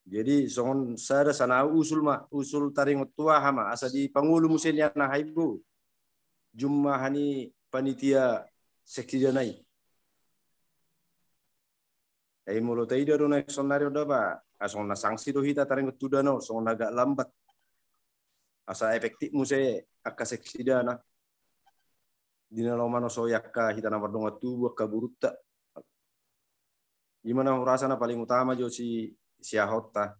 Jadi songon sada sana usul ma, usul taringot tu aha ma, asa dipangolu muse nian aha i bo. Jumma aha ni panitia seksidana i. Ai molo taida do na sonari on daba, asa songon na sanksi do hita taringot tu dana on, songon na agak lambat. Asa efektif muse angka seksidana. Di na laho manosoi angka hita na mardongan tubu, angka borunta. Ima na hurasa na paling utama jo si, si ahonta.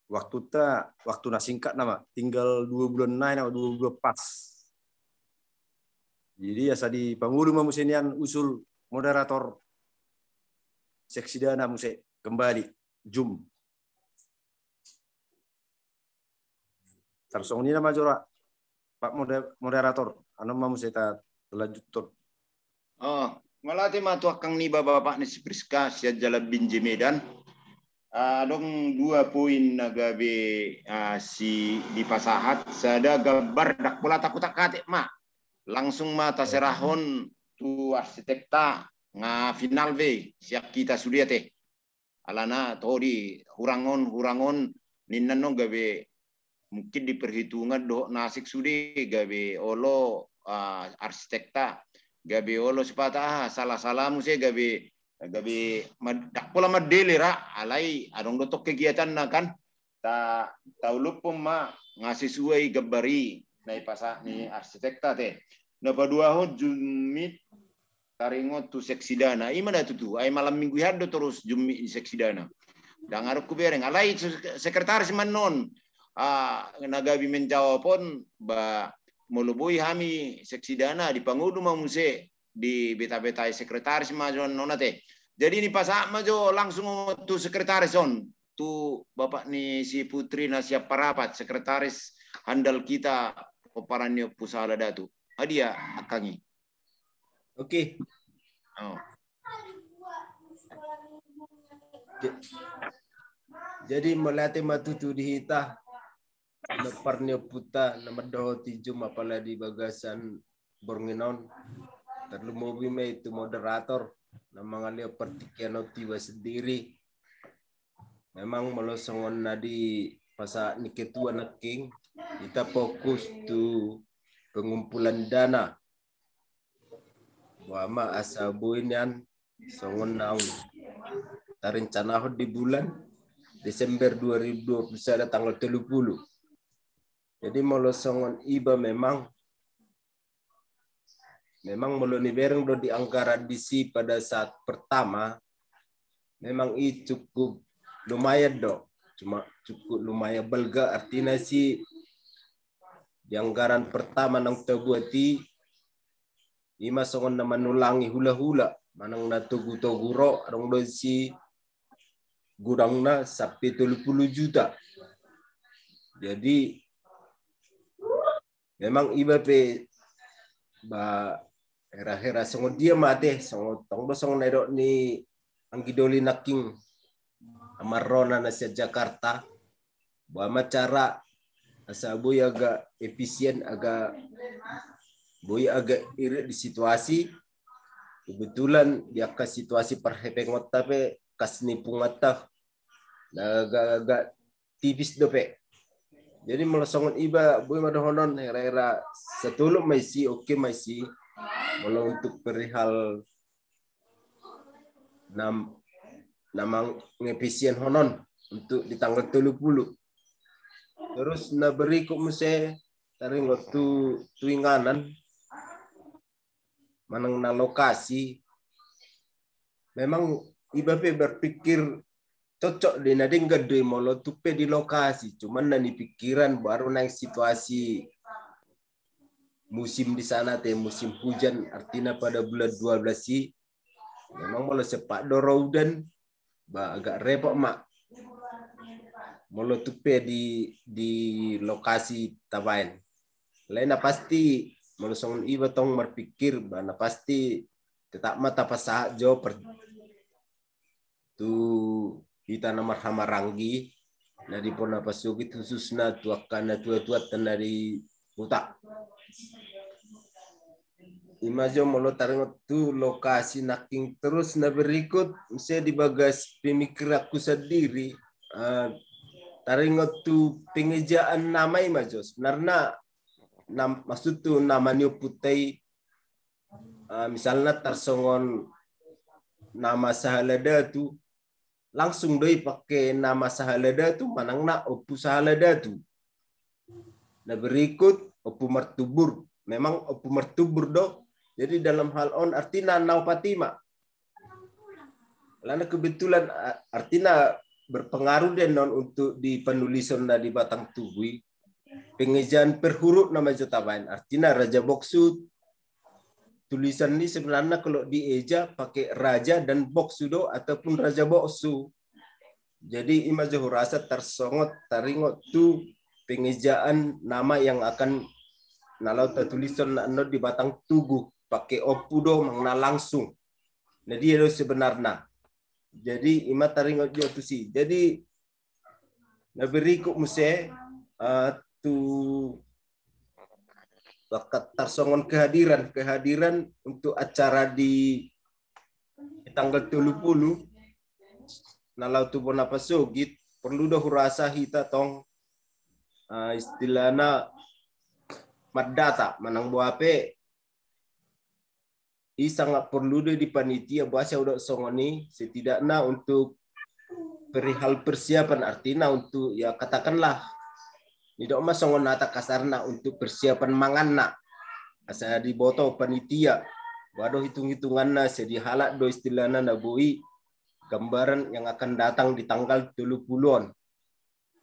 Waktunta, waktu na singkat nama, tinggal dua bulan nai nama, dua bulan pas. Jadi asa dipangolu ma muse nian usul moderator seksidana muse kembali, jum. Tarsongon i nama jo ra, Pak Moder-, moderator, annon ma muse talanjuthon. Oh, mauliate ma tu angkang niba bapak ni si Priska sian Jalan Binjai Medan. Ah, adong dua poin na gabe, ah, si dipasahat, sada gambar ndang pola takutak-katik ma. Langsung ma taserahon tu arsitekta, nga final be sian hita sude ate. Alana toho di hurang on, hurang on, ninna annon gabe mungkin di perhitungan dohot na asing sude, gabe olo, ah, arsitekta, gabe olo sipata aha, salah-salah muse gabe, gabe mad-, ndang pola mandele ra, alai adong do tong kegiatanna kan, ta, tauluphon ma nga sesuai gambar i na dipasahat ni arsitekta ate. Na paduahon jumit taringot tu seksidana. Ima na tutu, ai malam minggu i han do torus jumit ni seksidana. Ndang adong hubereng. Alai se-, sekretaris ma annon, ah, na gabe menjawab on, ba molo boi hami seksidana dipangolu ma muse, dibeta-betai sekretaris ma jo annon ate. Jadi nipasahat ma jo langsung tu sekretaris on, tu bapak ni si Putri na siap parapat, sekretaris handal kita pomparan ni Ompu Sahala Datu. Adia angkang i. Oke. Oh. Ja-, jadi mauliate ma tutu di hita pomparan ni ompunta na mandohoti jum apala di bagasan borngin on. Tarlumobi ma i tu moderator na mangalehon partingkian on tu iba sendiri. Memang molo songon na dipasahat ni ketua nangkin, hita fokus tu pengumpulan dana. Boha ma asa boi nian songon naung tarencanahon di bulan Desember dua ribu dua puluh sada tanggal tolu puluh. Jadi molo songon iba memang, memang molo nibereng do di anggaran disi pada saat pertama, memang i cukup lumayan do. Cuma cukup lumayan balga, artina si di anggaran pertama naung tabuat i, ima songon na manulangi hula-hula, manang na togu-togu ro, adong do si gudangna sampe tolu puluh juta. Jadi Memang iba pe ba hera-hera songon dia ma ate, songon tong do songon na didok ni anggi doli nangkin, amarrona na sian Jakarta, boha ma cara asa boi agak efisien, agak boi agak irit di situasi. Kebetulan di angka situasi parhepengonta pe kas ni punguanta na agak-agak tipis dope. Jadi molo songon iba boi ma dohonon hera-hera satolop ma isi, oke ma isi. Molo untuk perihal nam na mangefisienhonon untuk di tanggal tolu pulu. Terus na berikut muse taringot tu, tu inganan manang na lokasi. Memang iba pe berpikir cocok do i, na denggan do i molo tung pe di lokasi, cuman na ni pikiran baru naeng situasi musim di sana te, musim hujan, artina pada bulan dua belas i memang molo sempat do ro udan, ba agak repot ma molo tung pe di, di lokasi tabaen. Alai na pasti molo songon iba tong marpikir, ba na pasti tetap ma tapasahat jo per, tu hita na marhahamaranggi na di bona pasogit, khususna tu angka na tua-tua na di huta. Ima jo molo taringot tu lokasi nangkin. Terus na berikut muse di bagas pemikiranku sandiri, eh, taringot tu pengejaan nama ima jo sebenarna, nam, maksud tu nama ni ompunta i, eh, misalna tarsongon nama sahala datu, langsung do i pake nama sahala datu manang na ompu sahala datu. Na berikut ompu martubur. Memang ompu martubur do. Jadi dalam hal on artina na opat i ma. Alana kebetulan, a-, artina berpengaruh do annon untuk di panulison na di batang tubuh i. Pengejaan per huruf nama jo tabaen. Artina raja boksu, tulisan ni sebenarna kalau dieja pakai raja dan boksu do ataupun raja boksu. Jadi ima jo hurasa tarsongon taringot tu pengejaan nama yang akan na laho tatulison na annon di batang tubuh, pakai ompu do manang na langsung. Na dia do sebenarna. Jadi ima taringot jo tusi. Jadi na berikut muse, eh, tu bakat tarsongon kehadiran, kehadiran untuk acara di, di tanggal tolu pulu na laho tu bona pasogit, perlu do hurasa hita tong, eh, istilahna mardata manang boha pe. I sangat perlu do di panitia, boha sai hudok songon i, setidakna untuk perihal persiapan, artina untuk, ya, katakanlah, nidok ma songon hata kasarna, untuk persiapan manganna. Asa diboto panitia, boha do hitung-hitunganna, sedia halak do istilahna na boi gambaran yang akan datang di tanggal tolu pulu on.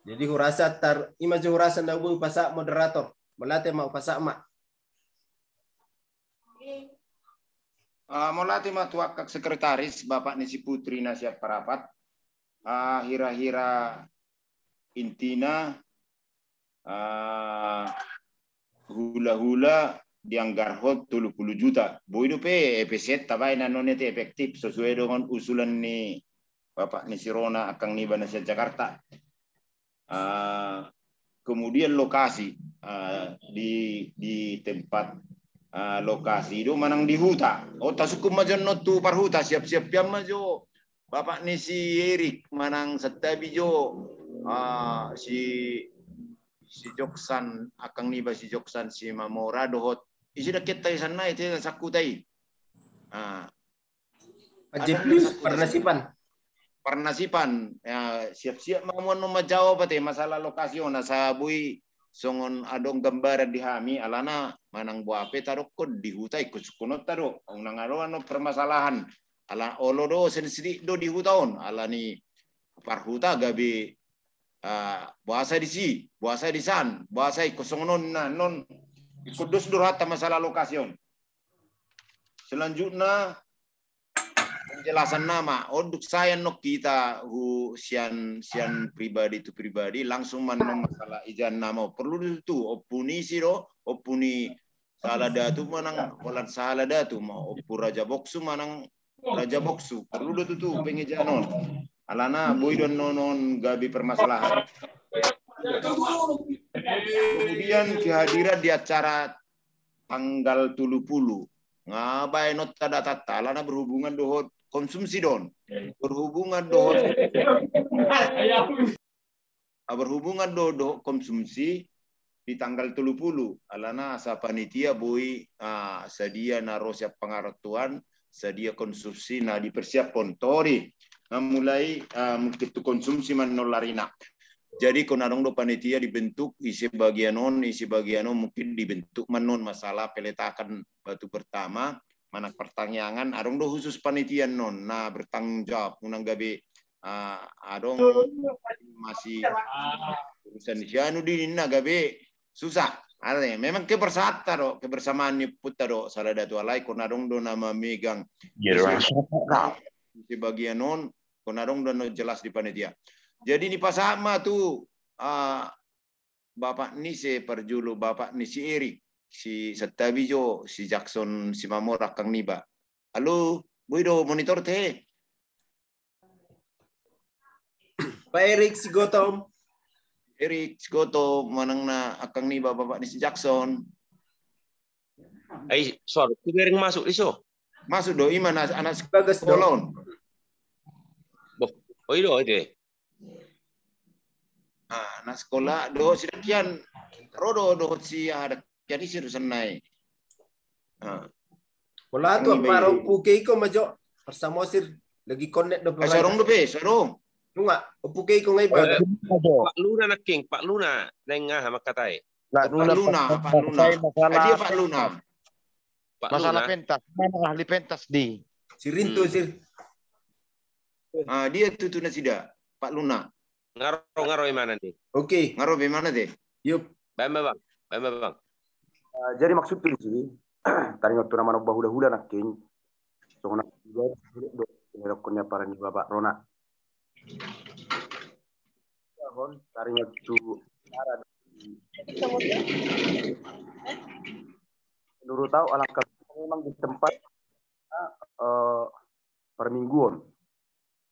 Jadi hurasa tar, ima jo hurasa na boi hupasahat moderator. Mauliate ma, hupasahat ma. Ah, mauliate ma tu angka sekretaris, bapak ni si Putri na siap parapat. Ah, hira-hira intina, ah, hula-hula dianggarhon tolu pulu juta. Boi dope F S N tabaen annon i ate efektif sesuai dengan usulan ni bapak ni si Rona, angkang niba na sian Jakarta. Ah, kemudian lokasi, ah, di, di tempat, ah, lokasi do manang di huta. Oh, tasungkun ma jo annon tu parhuta, siap-siap pian ma jo bapak ni si Erik manang santabi jo, ah, si, si Joksan, angkang niba si Joksan si Mamora dohot ise dakket ta i sanna ite na sangkuta i. Ah, Panjeplis, Parnasipan. Parnasipan, ya, siap-siap ma hamu annon manjawab ate masalah lokasi on, asa boi songon adong gambaran di hami, alana manang boha pe tadokkon di huta ingkon sungkunonta do, unang adong annon permasalahan. Ala olo do, sensidi do di huta on, alani parhuta gabe, ah, boasa disi, boasa disan, boasa ingkon songon on, na annon ingkon dos do rohanta masalah lokasi on. Selanjutna, Penjelasan nama, on dung sae annon hita hu sian, sian pribadi tu pribadi, langsung ma annon masalah ijaan nama. Porlu do tutu, ompu ni isi do, ompu ni Sahala Datu manang, holan Sahala Datu ma, ompu Raja Boksu manang Raja Boksu. Porlu do tutu pengijaan on. Alana boi do annon gabe permasalahan. Kemudian kehadiran di acara tanggal tolu pulu. Nga baenonta datanta, alana berhubungan dohot konsumsi do on. Berhubungan dohot, ah, berhubungan do, dohot konsumsi di tanggal tolu pulu. Alana asa panitia boi, ah, sadia na ro sian pangarantoan, sadia konsumsi na dipersiaphon. Tori, nga mulai, ah, mungkin tu konsumsi ma annon larina. Jadi, anggo na adong do panitia dibentuk, ise bagian on, ise bagian on, mungkin dibentuk ma annon masalah peletakan batu pertama, manang pertangiangan, adong do khusus panitia annon, na bertanggung jawab, unang gabe, ah, adong masih urusan di sianu di ninna gabe susah. Artinya, memang kebersaanta do, kebersamaan ni ompunta do, Sahala Datu, alai anggo na adong do na mamegang ise bagian on, anggo na adong do na jelas di panitia. Jadi, nipasahat ma tu, ah, bapak ni si parjolo, bapak ni si Erik, si santabi jo, si Jackson Simamora, angkang niba. Halo, boi do monitor te? Pak Erik Sigotom. Erik Sigotom, manang na angkang niba bapak ni si Jackson. Ai, sorry, tu bereng masuk di so. Masuk do, ima na, anak sekolah on. Boh, oi do, oi do. Ah, anak sekolah do, si dakian ro do, dohot si, ah, dakian isi urusan nai. Ah. Pola tu, angkang niba, paro puke iko ma jo. Parsamo sir, lagi connect do. Ai, sarung do pe, sarung. Nunga, puke iko ngai ba. Pak Luna nangkin, Pak Luna, nang aha mangkatai. Pak Luna, Pak Luna. Masalah, ah, dia Pak Luna. Pak Luna. Masalah pentas, mana ahli pentas di? Si Rinto, hmm, sir. Ah, dia tutu nasida, Pak Luna. Nga ro, nga ro imana ni. Oke. Nga ro imana te? Yup. Baen ma, Bang. Baen ma, Bang. Ah, jadi maksudku di sini, taringot tu na manomba hulahula nangkin. Songon na didokkon ni aparan ni Bapak Rona. Taringot tu, menurut au alangkah memang di tempat, eh, permingguan.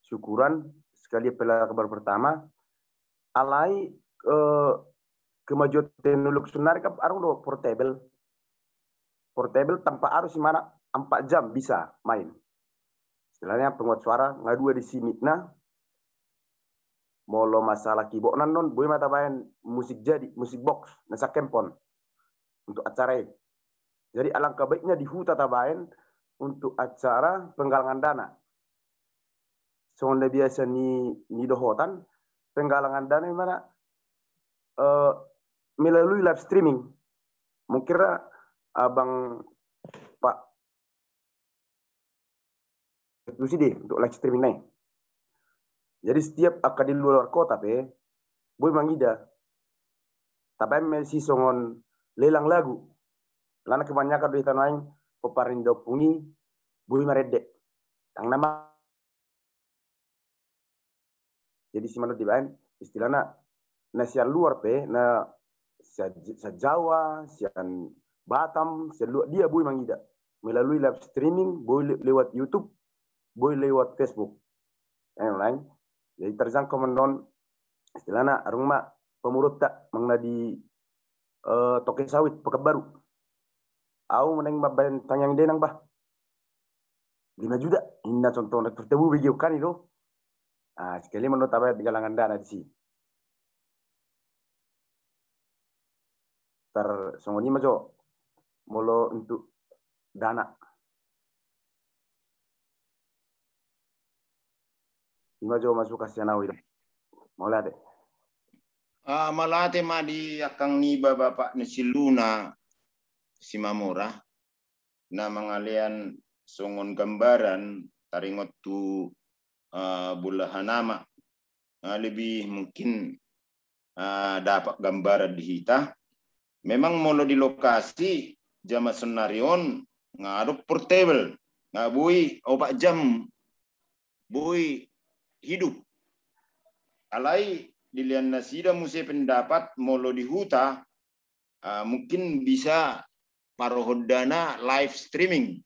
Syukuran sekalian peletakan batu pertama. Alai, eh, kemajuan teknologi sonari kan adong do portable. Portable tanpa harus imana empat jam bisa main. Istilahnya penguat suara, nga dua di si mic-na. Molo masalah keyboard-na annon, boi ma tabaen musik jadi, musik box, na sangkempon untuk acara i. Jadi alangkah baiknya di huta tabaen untuk acara penggalangan dana. Songon na biasa ni, ni dohotan, penggalangan dana imana, eh, melalui live streaming. Mungkin ra, Abang Pak Tusi deh untuk live streaming nai. Jadi setiap angka di luar kota pe, boi mangida. Tabaen ma i songon lelang lagu. Alana kebanyakan do hita nuaeng pomparan ni daompung i, boi marende. Tang nama. Jadi si mana dibaen, istilahna, na sian luar pe, na sian, sian Jawa, sian Batam, sian luar, dia boi mangida. Melalui live streaming, boi le-, lewat YouTube, boi lewat Facebook. Yang lain. Jadi terjangkau ma annon, istilahna, adong ma pamoruonta, manang na di, eh, Toke Sawit, Pekanbaru. Au naeng mambaen tangiang denang bah. Lima juta, inna contohna, tu tabo bege kan i do. Ah, sekali ma annon tabaen galangan dana di si. Tar songon i ma jo. Molo untuk dana. I ma jo masukan sian au i do. Mauliate. Ah, mauliate ma di angkang niba bapak ni si Luna Simamora. Na mangalean songon gambaran taringot tu, eh, bolahan nama. Nah, lebih mungkin, eh, dapat gambaran di hita. Memang molo di lokasi jaman sonari on nga adong portable, nga boi opat jam boi hidup. Alai dilean nasida muse pendapat molo di huta, ah, mungkin bisa parrohondana live streaming.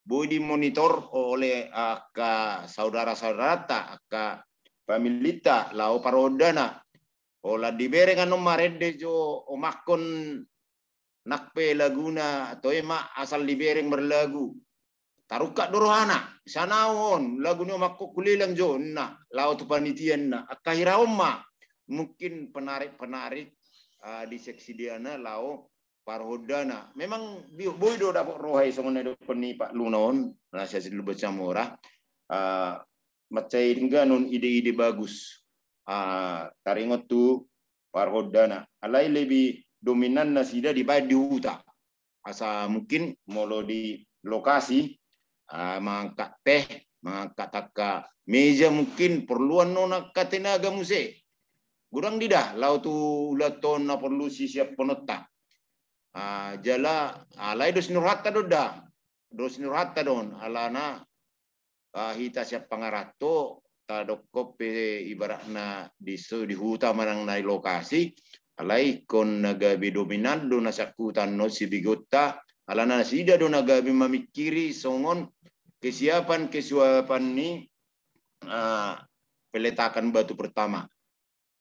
Boi dimonitor oleh angka saudara-saudarata, angka familita, laho parrohondana. Holan dibereng annon marende jo omakkon nang pe laguna, toe ma asal dibereng marlagu. Tarungkap do rohana, sanau on, lagu ni omakkon hulelang jo, ninna, laho tu panitia ninna. Angka hira on ma, mungkin penarik-penarik, ah, di seksi diana laho parrohondana. Memang bi-, boi do dapot roha i songon na didok ni Pak Luna on, na sian Lubuk Samora. Ah, mansai denggan on ide-ide bagus. Ah, taringot tu parrohondana. Alai lebih dominan nasida dibaen di huta. Asa mungkin molo di lokasi, ah, mangangkat teh, mangangkat angka meja mungkin porluan non angka tenaga muse. Godang dida, laho tu ulaon na porlu sisiaphononta. Ah, jala, alai dos ni rohanta do da. Dos ni rohanta do on, alana, ah, hita sian pangaranto, tadokkon pe ibaratna di so-, di huta manang na di lokasi, alai ingkon na gabe dominan do na sian huta annon sibegeonta, alana nasida do na gabe mamingkiri songon kesiapan-kesiapan ni, ah, peletakan batu pertama.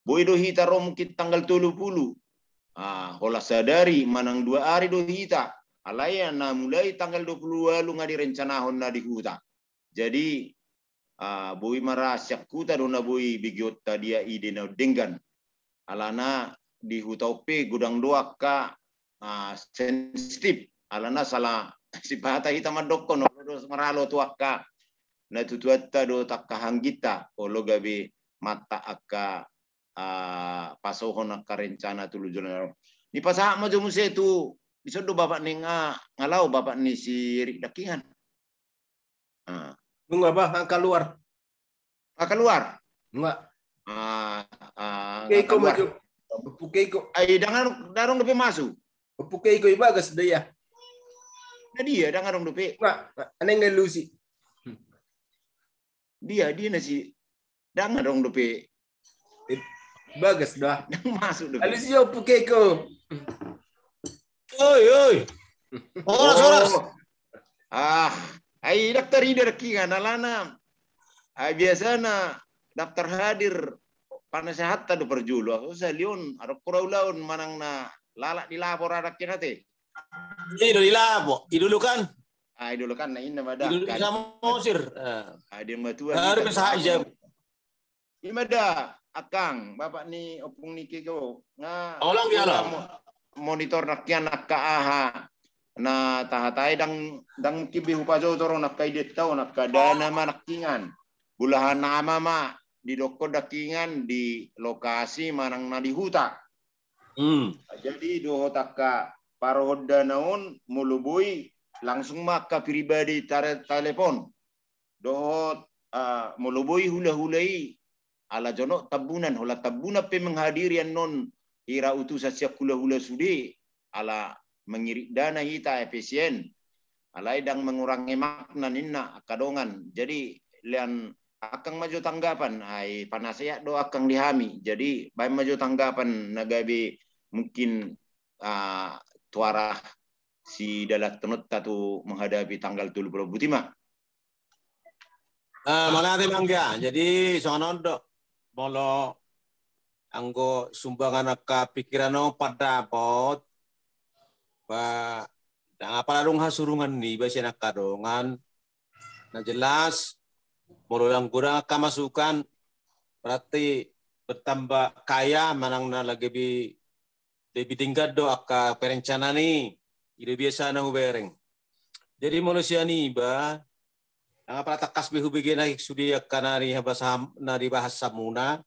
Boi do hita ro mungkin tanggal tolu pulu. Ah, holan sadari manang dua ari do hita. Alai na mulai tanggal dua pulu ualu nga direncanahon na di huta. Jadi, ah, boi ma ra sian huta do na boi begeonta dia ide na denggan. Alana di huta on pe godang do angka, ah, sensitif. Alana sala sipata hita mandokkon, olo do maralo tu angka natuatuanta do angka hangginta, olo gabe mata angka, ah, pasohon angka rencana tolu jolo na ro. Nipasahat ma jo muse tu, dison do bapak ni nga-, nga laho bapak ni si Erik Dakingan. Ah. Nunga bah, angka luar. Ah, keluar? Nunga. Ah, ah, Oke, iko keluar. Maju. Oke, iko. Ai, dang adong, dang adong dope masuk. Oke, iko, i bagas do ia. Na dia, dang adong dope. Nunga, aneng na lusi. Dia, dia na si, dang adong dope. Eh, bagas dah. Dang masuk dope. Alusi jo, oke, iko. Oi, oi. Horas, horas. Oh. Ah, ai daftar i da Dakingan, alana. Ai biasana daftar hadir, panasehanta do parjolo. Aso sahali on, adong hura ulaon manang na lalap dilapor anak kena te. Iya, i do dilapor, i dulu kan. Ah, i dulu kan, na inna ma da. I dulu kan. Samosir. Ah. Ah, dia matua. Baru kita bisa tahu. Aja. Ima da, Akang, bapak ni ompung ni Keko, nga. Ulang dia, ulang. Mo-, monitor nangkin angka aha. Na tahatai dang, dang mungkin be hupajotor on angka identa on, angka dana ma nangkiningan. Bulahan ama ma didokkon nangkiningan di lokasi manang na di huta. Hmm. Jadi dohot angka parhondana on molo boi langsung ma angka pribadi tare-, telepon. Dohot, ah, molo boi hula-hula i, ala jonok Tambunan, holan Tambunan pe menghadiri annon hira utusan sian hula-hula sude, ala mengirik dana hita efisien. Alai dang mengurangi makna ninna angka dongan. Jadi, lean Akang ma jo tanggapan, ai panasehat do Akang di hami. Jadi, baen ma jo tanggapan na gabe mungkin, ah, tu arah sidalanhononta tu menghadapi tanggal tolu pulu, boti ma. Ah, mauliate, Bangga. Jadi, songon on do. Molo anggo sumbangan angka pikiran on pandapot, ba, dang apala adong hasurungan niba sian angka dongan. Na jelas, molo dang godang angka masukan, berarti bertambah kaya manang na lagi bi-, lebih denggan do angka perencanaan i, i do biasana hubereng. Jadi molo sian iba, dang apala tangkas be hubege na sude angka na di habasa-, na dibahas hamuna,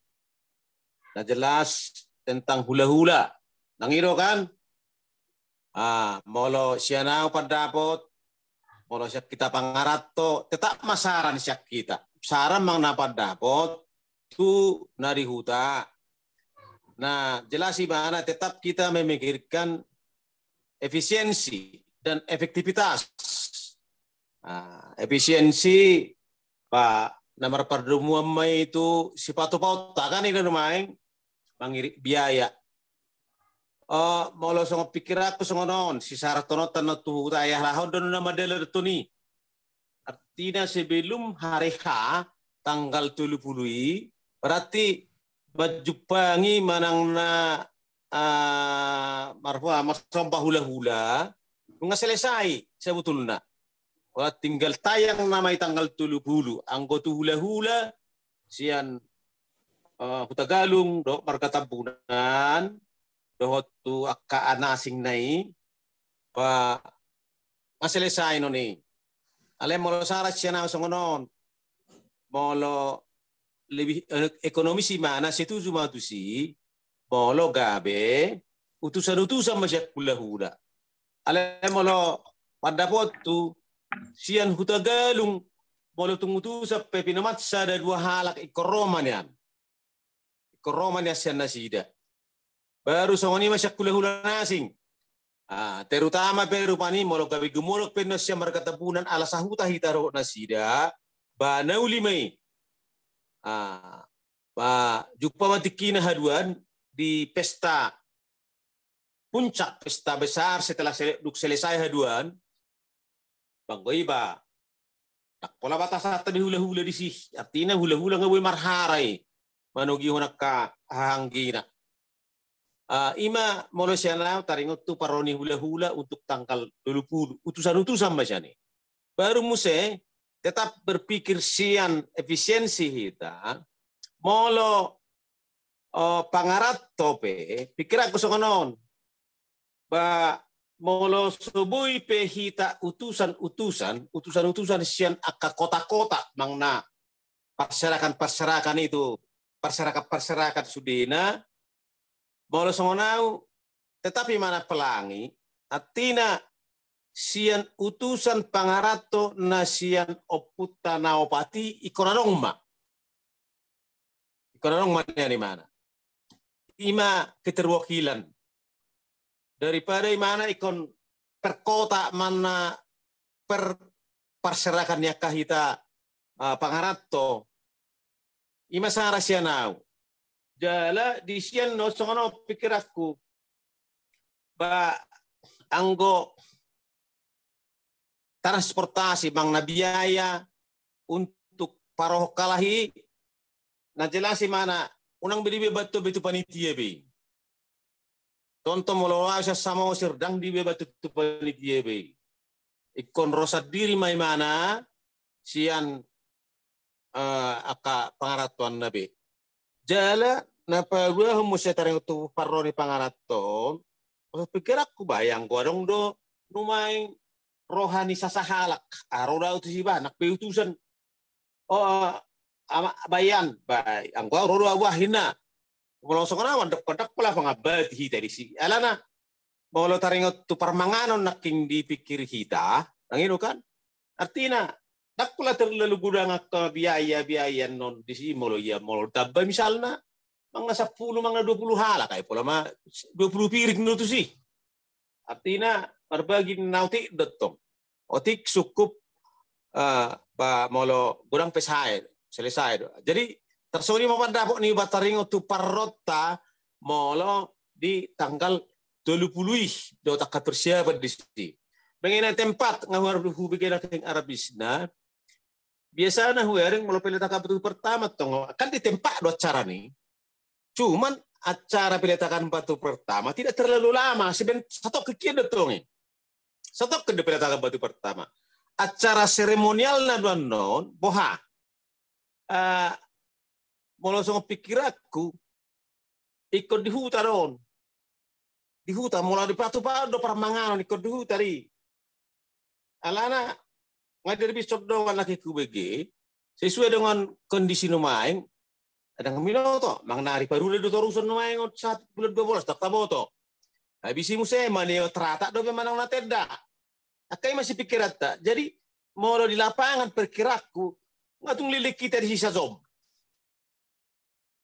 na jelas tentang hula-hula. Nang i do kan? Ah, molo sian ahu pandapot, molo sian hita pangaranto, tetap ma saran sian hita. Saran ma na pandapot, tu na di huta. Nah, jelas ibana tetap kita memikirkan efisiensi dan efektivitas. Ah, efisiensi, ba, na marpardomuan ma i tu sipatupaonta kan i na nuaeng mangirik biaya. O, molo songon pikiranku songon on, sisarahononta na tu huta i, alahon do na mandele do toni. Artina sebelum hari H tanggal tolu pulu i, berarti manjumpangi manang na, ah, marhua, marsomba hula-hula, nunga selesai sebetulna. Wah, tinggal tayang nama i tanggal tolu pulu, anggo tu hula-hula, sian, eh, Hutagalung, dohot marga Tambunan, dohot tu angka na asing na i, ba, nga selesai non i. Alai molo sarat sian au songon on, molo lebih, eh, ekonomis i ma na setuju ma tusi, molo gabe utusan-utusan ma sian hula-hula. Alai molo pandapotku sian Hutagalung, molo tung utusan pe pinomat sada dua halak ingkon ro ma nian. Ingkon ro ma nian sian nasida. Baru songon i ma sian hula-hula na asing. Ah, terutama pe rupani molo gabe gumodok pe na sian marga Tambunan ala sahuta hita dohot nasida, ba na uli ma i. Ah, ba jumpa ma tingkina haduan di pesta puncak, pesta besar setelah sele-, dung selesai haduan, ba anggo i ba, ndang pola batasanta be hula-hula disi, artina hula-hula nga boi marhara i, manogihon angka hahaanggina. Ah, i ma molo sian au taringot tu parro ni hula-hula untuk tanggal tolu pulu, utusan-utusan ma sian i. Baru muse, tetap berpikir sian efisiensi hita, molo, eh, pangaranto pe, pikiranku songon on. Ba, molo so boi pe hita utusan-utusan, utusan-utusan sian angka kota-kota, manang na parserakan-parserakan itu, parserakan-parserakan sudena, molo songon au, tetap i ma na pelangi, artina sian utusan pangaranto na sian ompunta na opat i ingkon adong ma. Ingkon adong ma nian imana. I ma keterwakilan. Daripada imana ingkon per kota manang na per parserakan ni angka hita, ah, pangaranto. I ma sarat sian au. Jala di sian on songon on pikiranku. Ba anggo transportasi manang na biaya untuk parohon halak i, na jelas imana unang be dibaen be tu panitia be. Contoh molo au sian Samosir ndang dibaen be tu panitia be. Ingkon ro sandiri ma imana sian, eh, angka pangarantoanna be. Jala na paduahon muse taringot tu parro ni pangaranto on, molo pikiranku ba i anggo adong do nuaeng roha ni sasahalak, ah, ro do au tusi ba, nang pe utusan. O, ama, bahen, ba, anggo au ro do au bah ninna. Molo songon au ndang, ndang pola pangambati hita disi. Alana, molo taringot tu parmanganon nangkin dipikir hita, nang i do kan. Artina, ndang pola terlalu godang angka biaya-biaya annon disi molo ia, molo tamba misalna, manang na sampulu, manang na dua pulu halak, ai pola ma dua pulu piring do tusi. Artina, marbagi na otik do tong. Otik sukup, eh, ba molo godang pe sae, selesai do. Jadi, tarsongon i ma pandapot niba taringot tu parronta molo di tanggal tolu pulu i dohot angka persiapan disi. Mengenai tempat, nga huareng hubege nangkin arabisna. Biasana huareng molo peletakan batu pertama tong, kan di tempat do acarana i. Cuman acara peletakan batu pertama tidak terlalu lama, seben satongkin do tong i. Satongkin do peletakan batu pertama. Acara seremonialna do annon, boha. Eh, molo songon pikiranku, ingkon di huta do on. Di huta, molo dipatupa do parmanganon, ingkon di huta do i. Alana, nga diarbis sondongan nangkin hubege, sesuai dengan kondisi nuaeng, ndang binoto, manang na ari Parura do torusan nuaeng on sahat bulan dua belas, ndang taboto. Habis i muse, maneo teratak dope manang na tenda. Angka i ma sipikiranta. Jadi, molo di lapangan perkiraku, nga tung leleng hita disi sajom.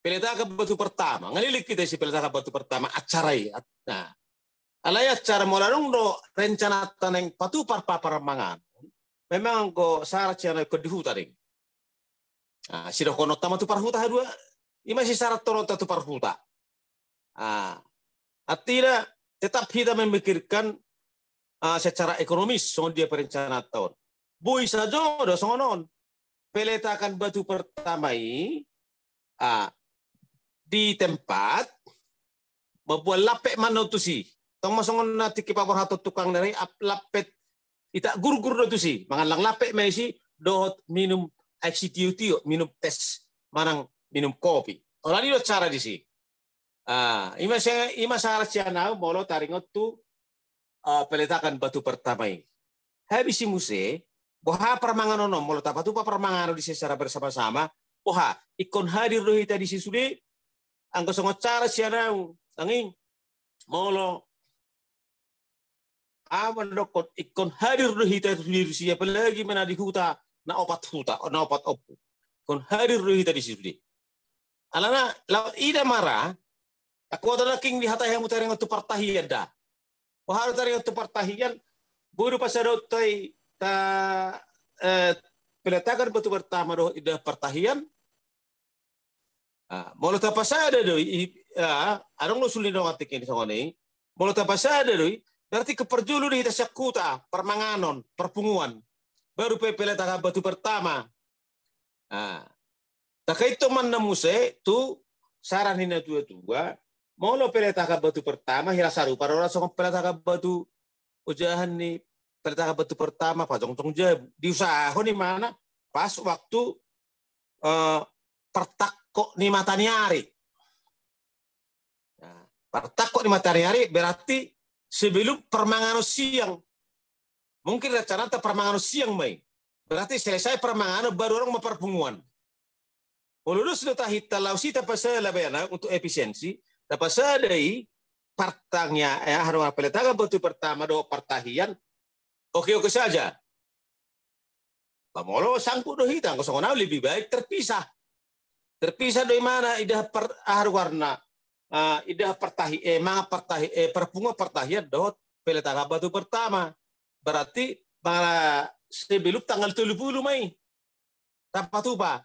Peletakan batu pertama, nga leleng hita disi peletakan batu pertama, acara i. Nah, alai acara molo adong do rencananta naeng patupar parmanganon, memang anggo sarat sian au ingkon di huta do i. Ah, sidohononta ma tu parhuta haduan, ima sisarahononta tu parhuta. Ah, artina tetap hita memikirkan, ah, secara ekonomis songon dia perencanaanta on. Boi sajo do songon on. Peletakan batu pertama i, ah, di tempat, mambuat lampet ma annon tusi. Tong ma songon na tingki paborhaton tukang na rai, ap-, lampet, itak gurgur do tusi, mangallang lampet ma isi, dohot minum aek sitio-tio, minum tes, manang minum kopi. Holan i do cara disi. Ah, ima se-, ima sarat sian au molo taringot tu, ah, peletakan batu pertama i. Habis i muse, boha parmanganon on, molo tapatupa parmanganon di secara bersama-sama, boha, ingkon hadir do hita disi sude, anggo songon sarat sian au, anggo i, molo au mandokkon ingkon hadir do hita sude disi, apalagi ma na di huta, na opat huta, na opat ompu. Ingkon hadir do hita disi sude. Alana, laho ida ma ra, takuatan nangkin di hata hamu taringot tu partahian da. Boha do taringot tu partahian, boi do pasadahonta i ta, eh, peletakan batu pertama dohot indahan partahian. Ah, molo tapasada do i, ah, adong do suli dongan tingki songon i. Molo tapasada do i, berarti ingkon parjolo do hita sian huta, parmanganon, parpunguan. Baru pe peletakan batu pertama. Ah. Takaithon ma annon muse tu sarat ni natua-tua, molo peletakan batu pertama, hira sarupa do ra songon peletakan batu, ojahan ni peletakan batu pertama, pajongjong jabu. Diusahahon imana pas waktu, eh, partangkok ni mata ni ari. Nah, partangkok ni mata ni ari berarti sebelum parmanganon siang. Mungkin rencananta parmanganon siang ma i. Berarti selesai parmanganon baru adong ma parpunguan. Molo dos do tahi, laos i tapasada baenan untuk efisiensi, tapasada i partangiang, eh, aha do, peletakan batu pertama dohot partahian, oke-oke saja. Ba molo sanggup do hita, anggo songon au lebih baik terpisah. Terpisah do imana indahan par-, aha do goarna, ah, indahan partahi-, eh, mangan partahi-, eh, parpunguan partahian dohot peletakan batu pertama. Berarti mangan sebelum tanggal tolu pulu ma i tapatupa.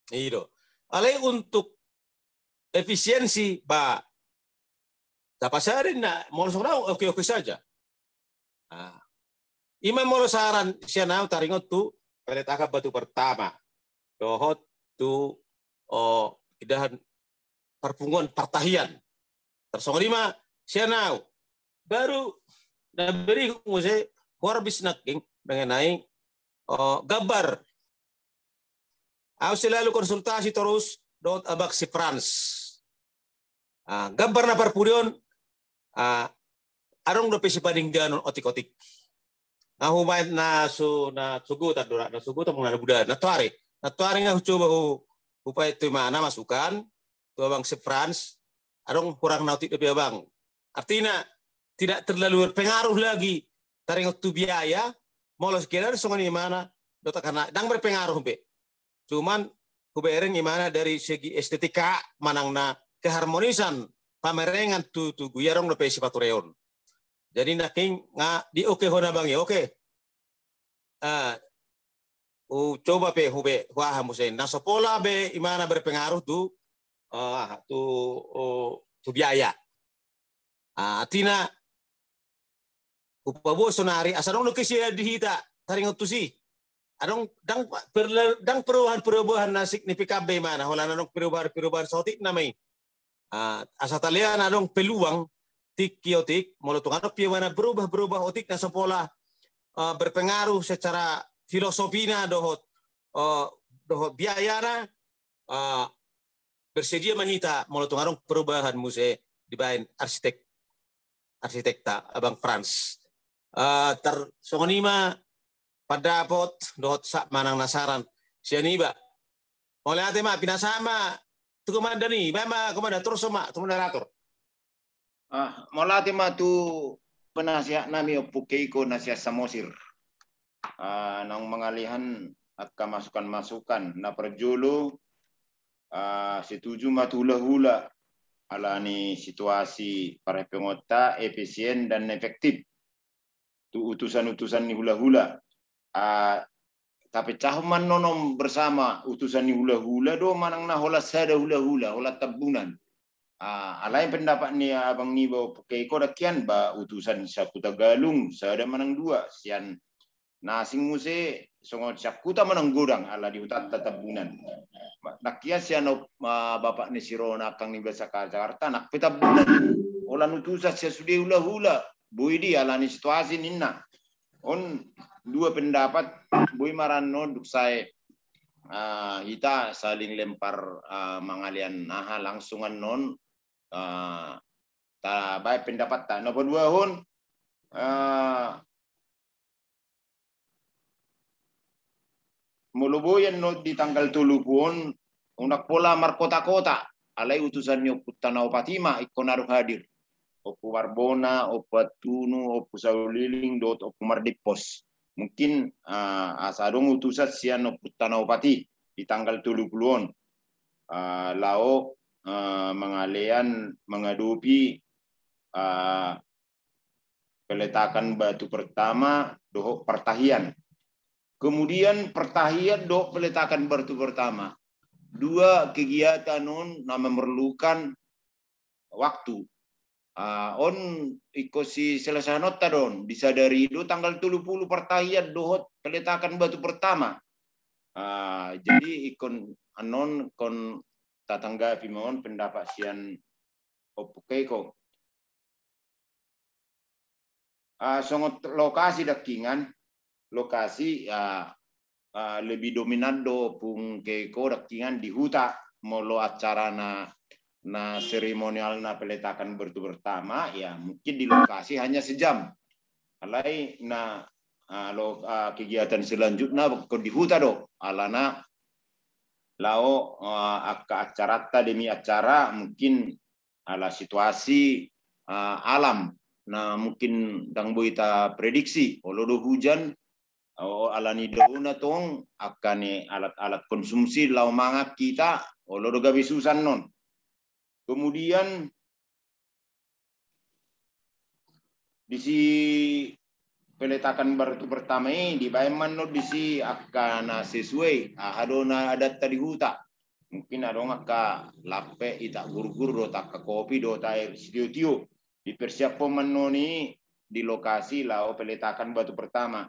I do. Alai untuk efisiensi, ba, tapasada inna, molo songon au, oke-oke saja. Ah. Ima molo sarat sian au taringot tu peletakan batu pertama dohot tu, oh, indahan parpunguan partahian. Tarsongon i ma sian au. Baru na berikut muse, huarbis nangkin mengenai, oh, gambar. Au selalu konsultasi torus dohot abang si Frans. Ah, gambar na parpudi on, ah, adong dope sipadengganon otik-otik. Nga hubaen na so, na sogot, andora na sogot, muna na buda, na toari. Na toari nga hucoba hu, hubaen tu imana masukan, tu abang si Frans, adong hurang na otik dope abang. Artina, tidak terlalu berpengaruh lagi taringot tu biaya, molo sekedar songon imana, dohot angka na, ndang berpengaruh be. Cuman hubereng imana dari segi estetika manang na keharmonisan pamerengan tu tugu i adong dope sipatureon. Jadi nangkin nga diokehon abang i, oke. Ah, hucoba pe hube, huaha muse. Na so pola be imana berpengaruh tu, ah, tu, oh, tu biaya. Ah, artina, hupaboa sonari, asa adong do kesediaan di hita taringot tusi. Adong, ndang pa-, perla-, ndang perubahan-perubahan na signifikan be imana, holan adong perubahan-perubahan saotik nama i. Ah, asa talean adong peluang tingki otik, molo tung adong pe imana berubah-berubah otik na so pola, ah, berpengaruh secara filosofina dohot, ah, dohot biayana, ah, bersedia ma hita molo tung adong perubahan muse dibaen arsitek, arsitekta abang Frans. Ah, tarsongon i ma pandapot dohot sa-, manang na sarat sian iba. Mauliate ma, pinasahat ma tu komandan i, baen ma komandan, torus ma tu moderator. Ah, mauliate ma tu penasehat nami Ompu Keiko na sian Samosir. Ah, naung mangalean angka masukan-masukan, na parjolo, ah, setuju ma tu hula-hula, alani situasi parhepengota efisien dan efektif tu utusan-utusan ni hula-hula. Ah, tapecahon ma annon bersama utusan ni hulahula do manang na holan sada hulahula, holan Tambunan. Ah, alai pendapat ni abang niba Ompung Keiko dengkian, ba utusan Sakuta Galung sada manang dua, sian na asing muse songon Sakuta manang godang ala di hutanta Tambunan. Dengkian sian op-, ah, bapak ni si Rona, angkang niba Jakarta, nang pe Tambunan holan utusan sian sude hulahula, boi di ala ni situasi ninna. On dua pendapat, boi ma ra annon dung sae, ah, hita saling lempar, ah, mangalean aha langsung annon, ah, tabaen pendapatta. Na paduahon, ah, molo boi annon di tanggal tolu pulu on, unang pola markota-kota, alai utusan ni ompunta na opat i ma ingkon adong hadir. Ompu Marbona, Ompu Antunu, Ompu Sauliling, dohot Ompu Mardimpos. Mungkin, ah, asa adong utusan sian ompunta na opat i di tanggal tolu pulu on. Ah, laho, ah, mangalean, mangadopi, ah, peletakan batu pertama dohot partahian. Kemudian partahian dohot peletakan batu pertama. Dua kegiatan on na memerlukan waktu. Ah, on ingkon siselesaianonta do on, disadari do tanggal tolu pulu partahian dohot peletakan batu pertama. Ah, jadi ingkon annon ingkon tatanggapi ma on pendapat sian Ompung Keiko. Ah, songon lokasi dengkian, lokasi, ah, ah, lebih dominan do Ompung Keiko dengkian di huta, molo acara na, na seremonial na peletakan batu pertama, ya mungkin di lokasi hanya sejam. Alai na, ah, lo-, ah, kegiatan selanjutna ingkon di huta do, alana laho, ah, angka acaranta demi acara mungkin ala situasi, ah, alam na mungkin ndang boi taprediksi, olo do hujan, o, ala ni daona tong, angka ni alat-alat konsumsi laho mangan hita, olo do gabe susa annon. Kemudian disi peletakan batu pertama i dibaen ma annon disi angka na sesuai aha do na adatta di huta. Mungkin adong angka lampe, itak gurgur dohot angka kopi dohot air sitio-tio. Dipersiaphon ma annon i di lokasi laho peletakan batu pertama.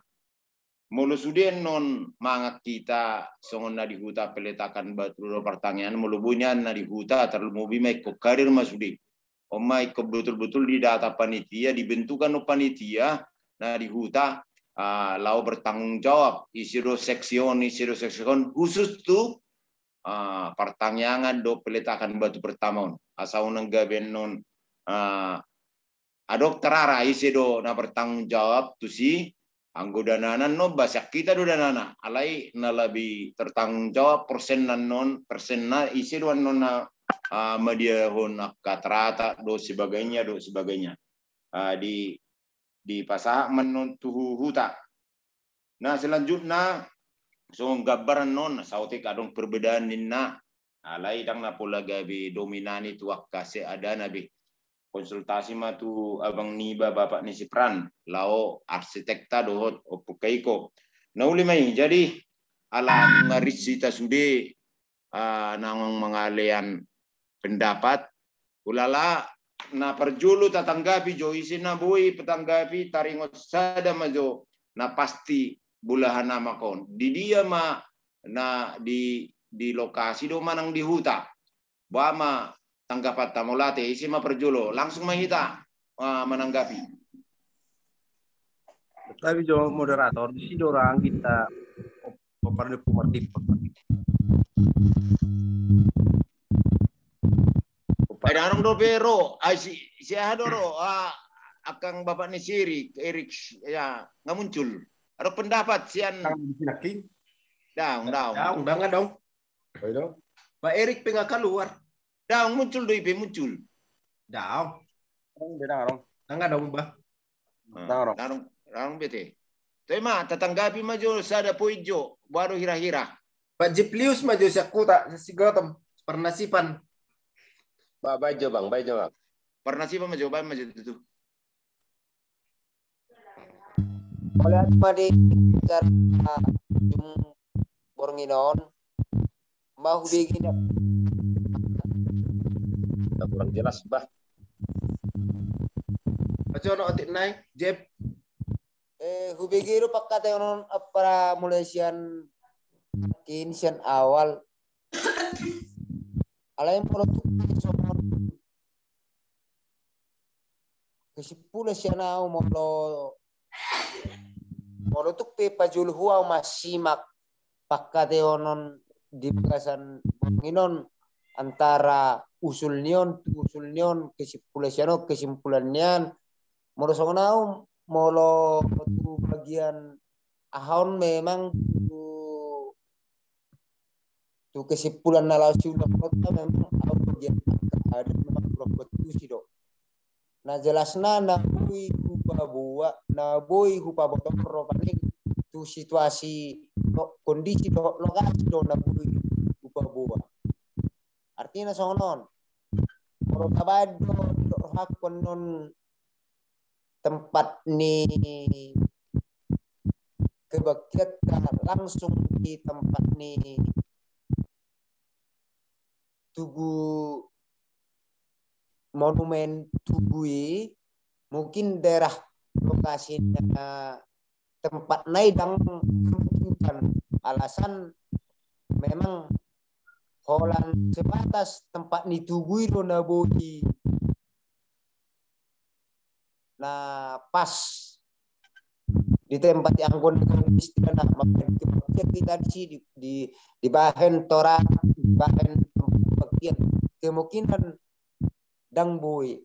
Molo sude annon mangan hita songon na di huta peletakan batu do partahian, molo boi nian na di huta, tarlumobi ma ingkon hadir ma sude. On ma ingkon betul-betul didata panitia, dibentukan do panitia na di huta, ah, laho bertanggung jawab, ise do seksi on, ise do seksi on, khusus tu, ah, partangiangan dohot peletakan batu pertama on. Asa unang gabe annon, ah, adong tarara ise do na bertanggung jawab tusi, anggo danana annon ba sian hita do danana, alai na lebih tertanggung jawab persenna annon, persenna ise do annon na, ah, madiahon angka tarata dohot sebagainya, dohot sebagainya. Ah, di, dipasahat ma annon tu hu-, huta. Nah, selanjutna, songon gambaran on, saotik adong perbedaan ninna, alai ndang na pola gabe dominan i tu angka seadana be. Konsultasi ma tu abang niba, bapak ni si Pran, laho arsitekta dohot Ompung Keiko. Na uli ma i, jadi ala nunga rinci hita sude, ah, naung mangalean pendapat. Ulala, na parjolo tatanggapi jo, ise na boi patanggapi, taringot sada ma jo na pasti bolahan amak on. Di dia ma, na di, di lokasi do manang di huta? Boha ma tanggapanta, molo ate, ise ma parjolo? Langsung ma hita, ah, mananggapi. Tapi jo moderator, disi do ra anggita, o-, ompar ni Ompung Mardimpos. Ai, ndang adong dope ro, ai si, si aha do ro, ah, angkang bapak ni si Erik, Erik, ya, nunga muncul. Adong pendapat sian. Ndang di sini lagi. Daong, daong. Daong, ndang adong. Pak Erik pe nunga kaluar. Daong, muncul do i pe, muncul. Daong. Daong, daong. Ndang adong, bah. Ah, daong, daong. Daong, daong be ate. Toe ma, tatanggapi ma jo sada poin jo, boha do hira-hira. Pak Jiplius ma jo sian huta, si Gotom, Parnasipan. Ba, baen jo, Bang, baen jo, Bang. Parnasipan ma jo, baen ma jo tutu. Mauliate ma di acara ujung borngin on, ma hubege na. Na kurang jelas, bah. Baca no otik nai, Jeb. Eh, hubege do pangkataion on, apala mulai sian, kin sian awal. Alai molo tung pe songon kesimpulan sian au, molo, molo tung pe pajolo hu au masimak pangkataion on di bagasan borngin on, antara usul ni on tu usul ni on, kesimpulan sian on, kesimpulan nian, molo songon au, molo tu bagian aha on memang tu, tu kesimpulan na laho siulahon memang au bagian angka adat memang kurang bertusi do. Na jelasna na boi hupaboa, na boi hupaboto rupani tu situasi, kondisi dohot lokasi do na boi hupaboa. Artina songon on. Molo tabaen do, do rohangkon on tempat ni kebaktian, langsung di tempat ni tugu, monumen tugu i, mungkin daerah lokasi na tempat na i ndang memungkinkan, alasan memang holan sebatas tempat ni tugu i do na boi na pas di tempat i, anggo na istilahna mambahen kebaktian hita disi di, di, dibahen torang, dibahen tempat kebaktian, kemungkinan ndang boi,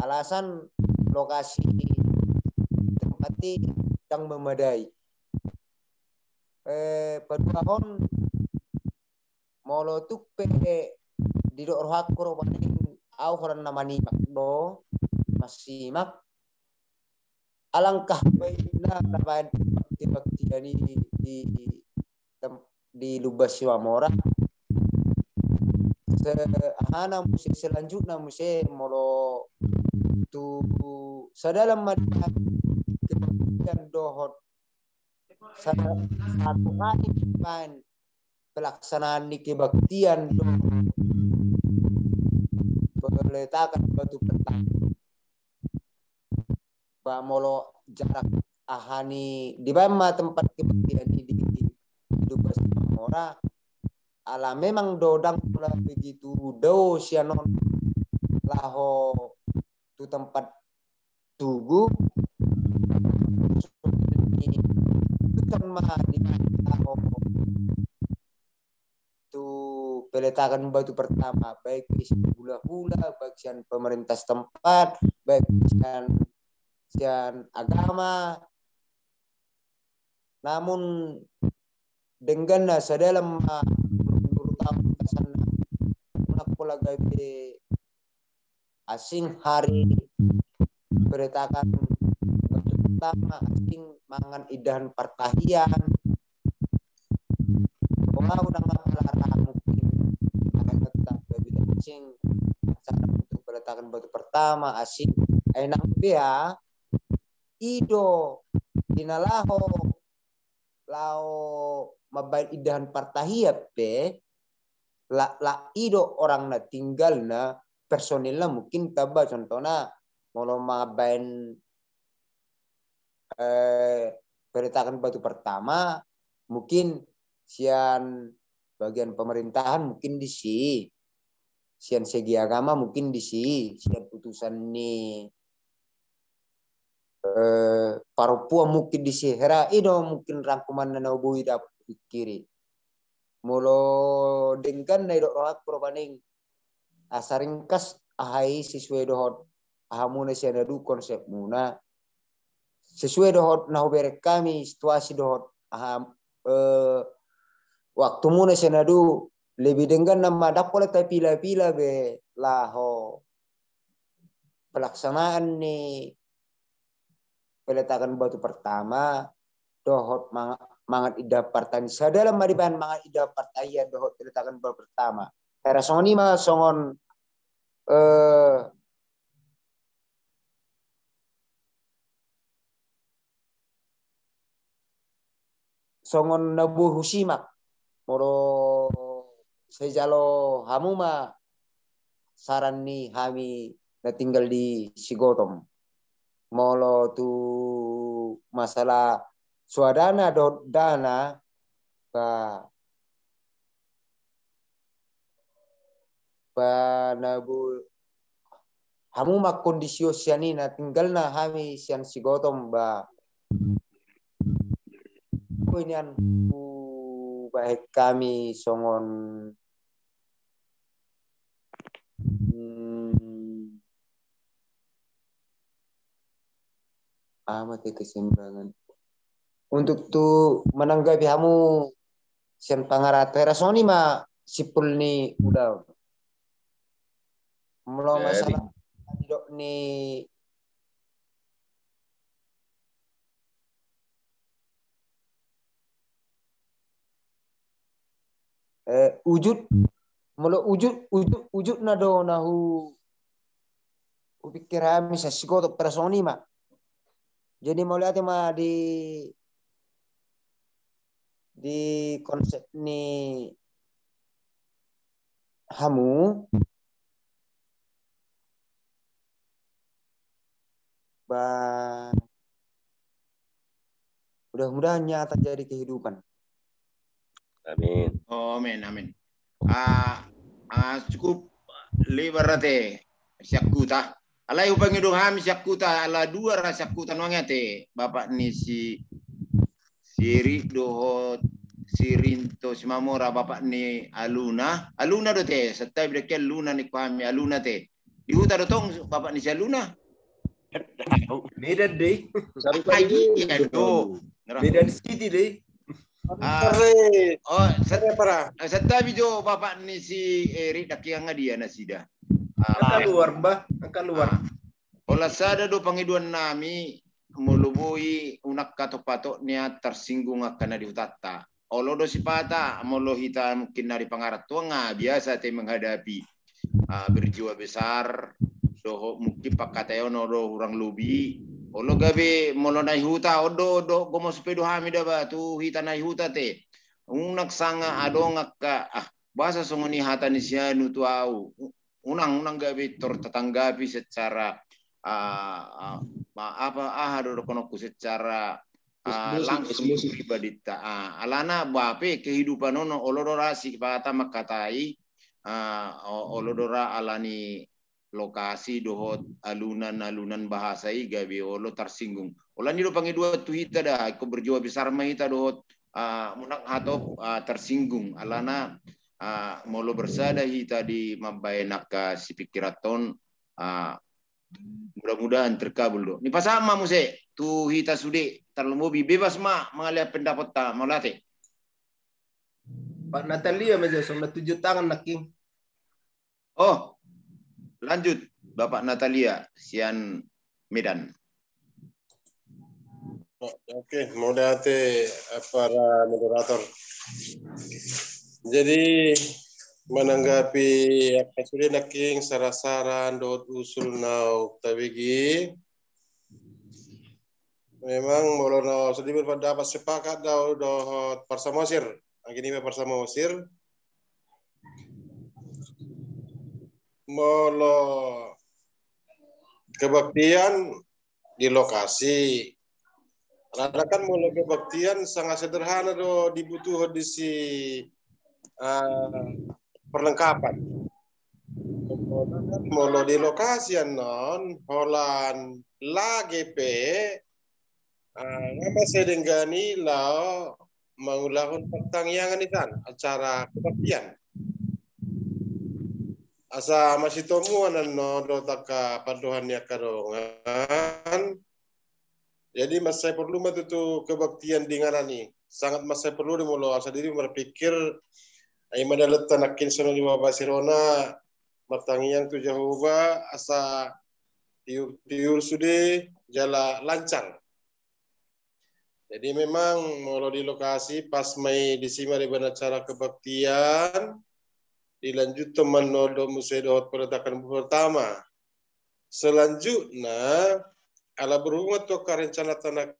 alasan lokasi tempat i ndang memadai. Eh, paduahon, molo tung pe didok rohangku rupani, au holan na manimak do, masimak. Alangkah baikna tabaen kebaktian i di, di, di Lumban Simamora. Se, ahana muse selanjutna muse molo tu sadalan ma di kebaktian dohot sada, satu hari dibaen pelaksanaan ni kebaktian dohot peletakan batu pertama. Ba molo jarak aha ni dibaen ma tempat kebaktian i di, di Lumban Simamora, ala memang do ndang pola begitu dao sian on laho tu tempat tugu, ma di laho tu peletakan batu pertama, baik sian hulahula, baik sian pemerintah setempat, baik sian, sian agama. Namun dengganna sadalan ma menurut au, alasanna unang pola gabe asing hari peletakan batu pertama, asing mangan indahan partahian. Pola unang apala ra mungkin, mangan tetap gabe asing, alasanna untuk peletakan batu pertama asing. Ai nang bea i do di na laho, laho mambaen indahan partahian pe, la, la i do orang na tinggalna, personilna mungkin tamba, contohna molo mambaen, eh, peletakan batu pertama, mungkin sian bagian pemerintahan mungkin disi, sian segi agama mungkin disi, sian putusan ni, eh, parompuan mungkin disi, hera i do mungkin rangkumanna na boi dapot pikiri. Molo denggan na didok rohangku rupani, asa ringkas aha i sesuai dohot aha muna sian adu konsep muna, sesuai dohot na hubereng hami situasi dohot aha, eh, waktu muna sian adu, lebih denggan nama ndang pola tapila-pila be laho pelaksanaan ni peletakan batu pertama dohot mang-, mangan indahan partahian. Sadalan ma dibaen mangan indahan partahian dohot peletakan batu pertama. Hera songon i ma songon, eh, songon na boi husimak. Molo sai jalo hamu ma saran ni hami na tinggal di Sigotom. Molo tu masalah suadana dohot dana, ba, ba na bo-, hamu ma kondisi on sian i, na tinggalna hami sian Sigotom, ba. Boi nian hubahen hami songon, hmm, aha ma te keseimbangan. Untuk tu mananggapi hamu sian pangaranto, hera songon i ma simpul ni ulaon. Molo masalah didok ni eh, ujut, molo ujut, ujut, ujutna do na hu-, hupikir hami sian Sigotom, hera songon i ma. Jadi mauliate ma di, di konsep ni hamu, ba, mudah-mudahan nyata jadi kehidupan. Amin. Oh, amin, amin. Ah, ah, cukup lebar ate sian huta. Alai hupangido hami sian huta, ala dua ra sian huta nuaeng ate, bapak ni si, si Eri dohot si Rinto Simamora, bapak ni aluna. Aluna do te, santabi dengke aluna ni hami, aluna te. Di huta do tong bapak ni si aluna? Medan dei. Ai dia do. Medan City dei. Ah, oh, sat-, eh, santabi jo bapak ni si Eri, dengke nga dia nasida. Ah, angka luar, bah, angka luar. Ah, holan sada do pangidoan nami, molo boi unang hatop-hatop nian tersinggung angka na di hutanta. Olo do sipata, molo hita mungkin na di pangarantoan nga biasa te menghadapi, ah, berjiwa besar, dohot mungkin pangkataion do hurang lobi. Olo gabe molo na di huta, on do, on do, gomos pe do hami da ba, tu hita na di huta te. Unang sanga adong angka, ah, boasa songon i hata ni si anu tu au. Unang, unang gabe tor tatanggapi secara, ah, ah, ma-, apa, aha do dohononku, secara, ah, langsung pribadinta. Ah, alana boha pe kehidupan on, olo do ra sipata mangkatai, ah, o-, olo do ra alani lokasi dohot alunan-alunan bahasa i gabe olo tersinggung. Holan i do pangidoan tu hita da, ingkon berjiwa besar ma hita dohot, ah, unang hatop, ah, tersinggung. Alana, ah, molo bersada hita di mambahen angka sipingkiranta on, ah, mudah-mudahan terkabul do. Nipasahat ma muse tu hita sude, tarlumobi bebas ma mangalehon pendapotta, mauliate. Pak Natalia ma jo, songon na tunjuk tangan nangkin. Oh, lanjut, Bapak Natalia, sian Medan. Oke, mauliate para moderator. Jadi, menanggapi apa sudah nangkin saran-saran dohot usul naung tabege, memang molo na sudah berpendapat sepakat do dohot Parsamosir. Anggiat i ma Parsamosir. Molo kebaktian di lokasi. Karena kan molo kebaktian sangat sederhana do dibutuhon disi, eh, perlengkapan. Molo di lokasi annon, holan lage pe, ah, nga mansai denggan i laho mangulahon partangiangan i kan, acara kebaktian. Asa masitomuan annon dohot angka pandohan ni angka dongan. Jadi mansai porlu ma tutu kebaktian di inganan i. Sangat mansai porlu do molo au sandiri marpikir, ai ma dalanta nangkin songon i ma basirona, martangiang tu Jahowa asa tiur-tiur sude jala lancar. Jadi memang molo di lokasi pas ma i disi ma dibahen acara kebaktian, dilanjuthon ma annon dohot muse dohot peletakan buku pertama. Selanjutnya, ala berhubungan tu angka rencana tanah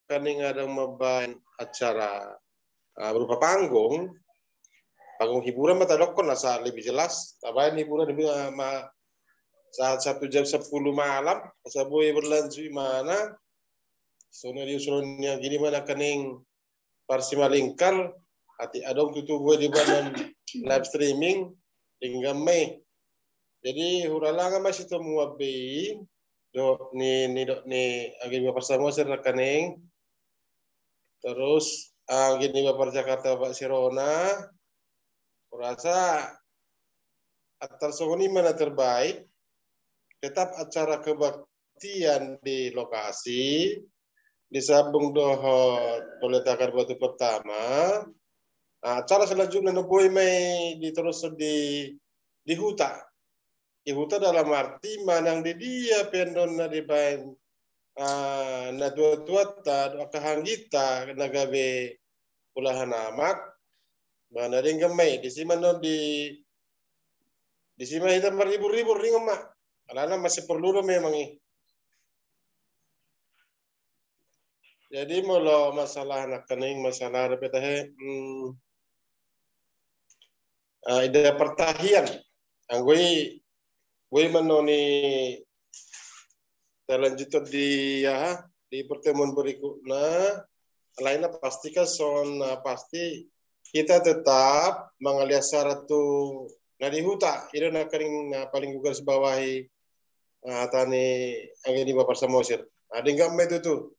nangkaning adong mambaen acara, ah, berupa panggung, panggung hiburan ma tadokkon asa lebih jelas, tabaen hiburan, hiburan ma saat satu jam sepuluh malam, asa boi berlanjut imana, songon na diusulon ni anggi nami ma nangkaning parsimalingkar, atik adong tutu boi dibaen live streaming, denggan ma i. Jadi hurang langa ma sitomuan be i, dok ni, ni dok ni anggi nami Bapak Samosir nangkaning. Terus anggi nami Bapak Jakarta Bapak Sirona, kurasa atas songon i ma na terbaik, tetap acara kebaktian di lokasi, disambung dohot peletakan batu pertama. Nah, acara selanjutnya na boi ma i diterus di, di huta. Di huta dalam arti manang di dia pe annon na dibaen, ah, natuatuanta, angka hangginta na gabe bolahan amak, ba na denggan ma i, disi ma annon di, disi ma hita marhibur-hibur, denggan ma. Alana masih perlu do memang i. Jadi molo masalah nangkaning, masalah dope tahe, hmm, ah, ida partahian. Anggo i, boi ma annon i talanjuthon di, aha, di pertemuan berikutna. Alai na pasti kan songon na pasti kita tetap mangalean sarat tu na di huta, i do nangkaning na paling garis bawahi, ah, hata ni anggi nami Bapak Samosir. Nah, denggan ma i tutu.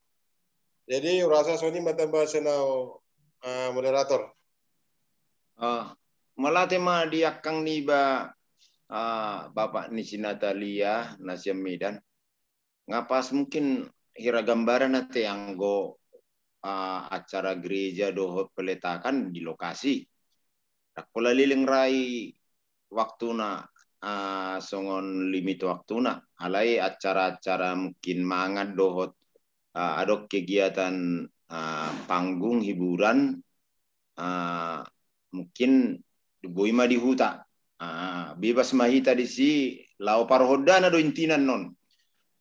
Jadi hurasa songon i ma tambahan sian au, ah, moderator. Ah, mauliate ma di angka niba, ah, bapak ni si Natalia na sian Medan. Nga pas mungkin hira gambaran ate anggo, ah, acara gereja dohot peletakan di lokasi. Ndang pola leleng ra i waktuna, ah, songon limit waktuna. Alai acara-acara mungkin mangan dohot, ah, adong kegiatan, ah, panggung hiburan, ah, mungkin boi ma di huta. Ah, bebas ma hita disi, laho parhondana do intina annon.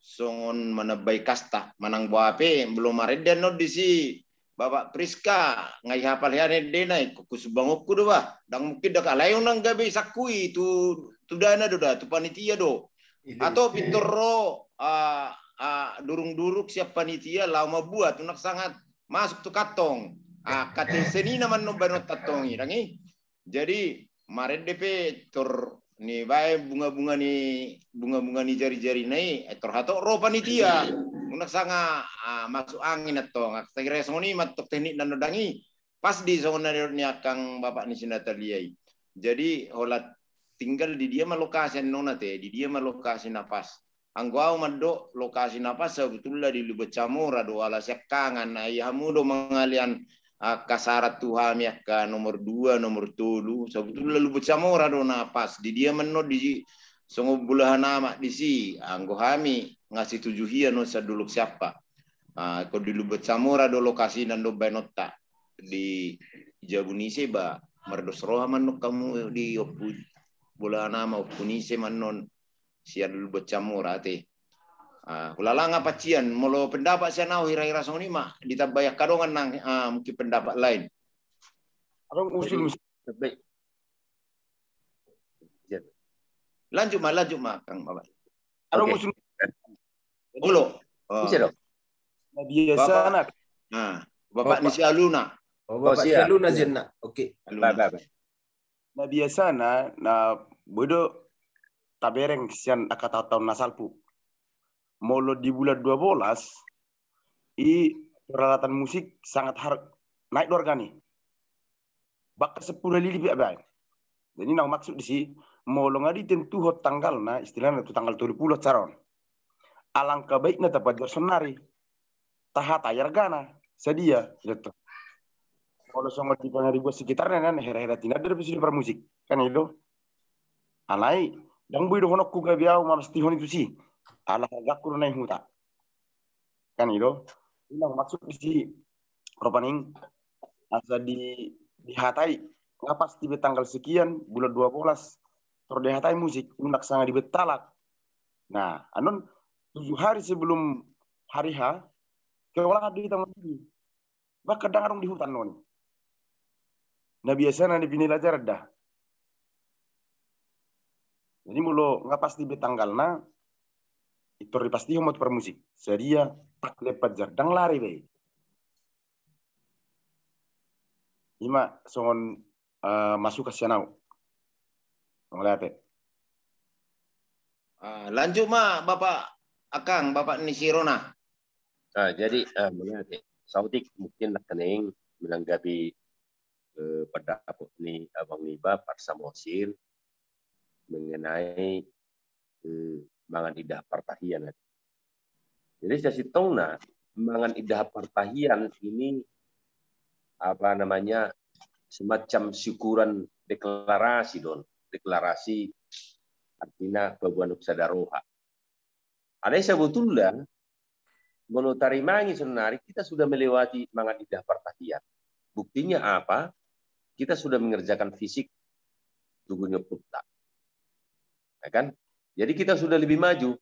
Songon manambai kasta, manang boha pe, molo marende annon disi, Bapak Priska, nga dihapal hian endena i, husumbangkonku do bah. Ndang mungkin ndang, alai unang gabe isangkui tu, tu dana do da, tu panitia do. Atau pintor ro, ah, ah, durung-durung sian panitia laho mambuat, unang sanga masuk tu kantong. Ah, kate senina ma annon baenonta antong i, ndang i. Jadi marende pe tor nibaen bunga-bunga ni, bunga-bunga ni jari-jarina i, eh, tor hatop ro panitia. Unang sanga, ah, masuk angin antong. Kira-kira songon i ma antong teknikna annon, ndang i. Pas di songon na nidok ni angka bapak ni si Natalia i. Jadi holan tinggal di dia ma lokasi annon ate, di dia ma lokasi na pas. Anggo au mandok lokasi na pas sabutulna di Lumban Samora do, ala siangkangan, ai hamu do mangalean angka sarat tu hami angka nomor dua, nomor tolu, sabutulna Lumban Samora do na pas. Di dia ma annon di songon bolahan amak disi, anggo hami nga situjuhon on sian dolok Siampa. Ah, ingkon di Lumban Samora do lokasina annon baenonta. Di jabu ni ise ba, mardos roha ma annon hamu di ompu, bolahan amak, ompu ni ise ma annon sian Lumban Samora ate. Ah, hulala nga pacian, molo pendapat sian au hira-hira songon i ma, ditambai angka dongan nang, ah, mungkin pendapat lain. Adong usul. Lanjut ma, lanjut ma, Kang Bapak. Adong usul. Olo. Oh. Bisa dong. Na biasana. Nah, Bapak ni si Aluna. Oh, Bapak si Aluna, Aluna. Oke. Aluna. Bapak. Na biasana, na boi do tabereng sian angka taon-taon na salpu. Molo di bulan dua belas, i peralatan musik sangat har-, naik do argana. Bahkan sepuluh kali lipat baen. Jadi na maksud disi, molo nga ditentuhon tanggalna, istilahna tu tanggal tolu pulu acara on. Alangka baikna tapajar saonari. Tahatai argana, sadia, gitu. Molo songon di Pangaribuan sekitarna, kan, hera-hera tinanda dope sude parmusik. Kan i do. Alai, ndang boi dohononku gabe au mamastihon i tusi. Ala hargangku do na i huta. Kan i do. I na maksud disi, rupani, asa di, dihatai, nga pasti be tanggal sekian, bulan dua belas, tor dihatai musik, unang sanga dibaen talak. Nah, annon tujuh hari sebelum hari H, keolaan di tamu di. Bahkan ndang adong di hutan noni. Na biasana ni pinila jarda. Jadi molo nga pasti be tanggalna, itor dipastihon ma tu parmusik. Sadia tak lempat jar, ndang lari be. Ima songon, eh, masukan sian au. Mauliate. Ah, lanjut ma Bapak Akang, Bapak ni si Rona. Ah, jadi, ah, mauliate. Saotik mungkin nangkaning menanggapi, eh, pendapat ni abang niba Pak Samosir mengenai, eh, mangan indahan partahian. Jadi sasintongna mangan indahan partahian ini apa namanya semacam syukuran deklarasi don, deklarasi artina paboaon sada roha. Alai sabotulna molo tarimangi sonari kita sudah melewati mangan indahan partahian. Buktinya apa? Kita sudah mengerjakan fisik tubuh nyoputta. Ya kan? Jadi kita sudah lebih maju.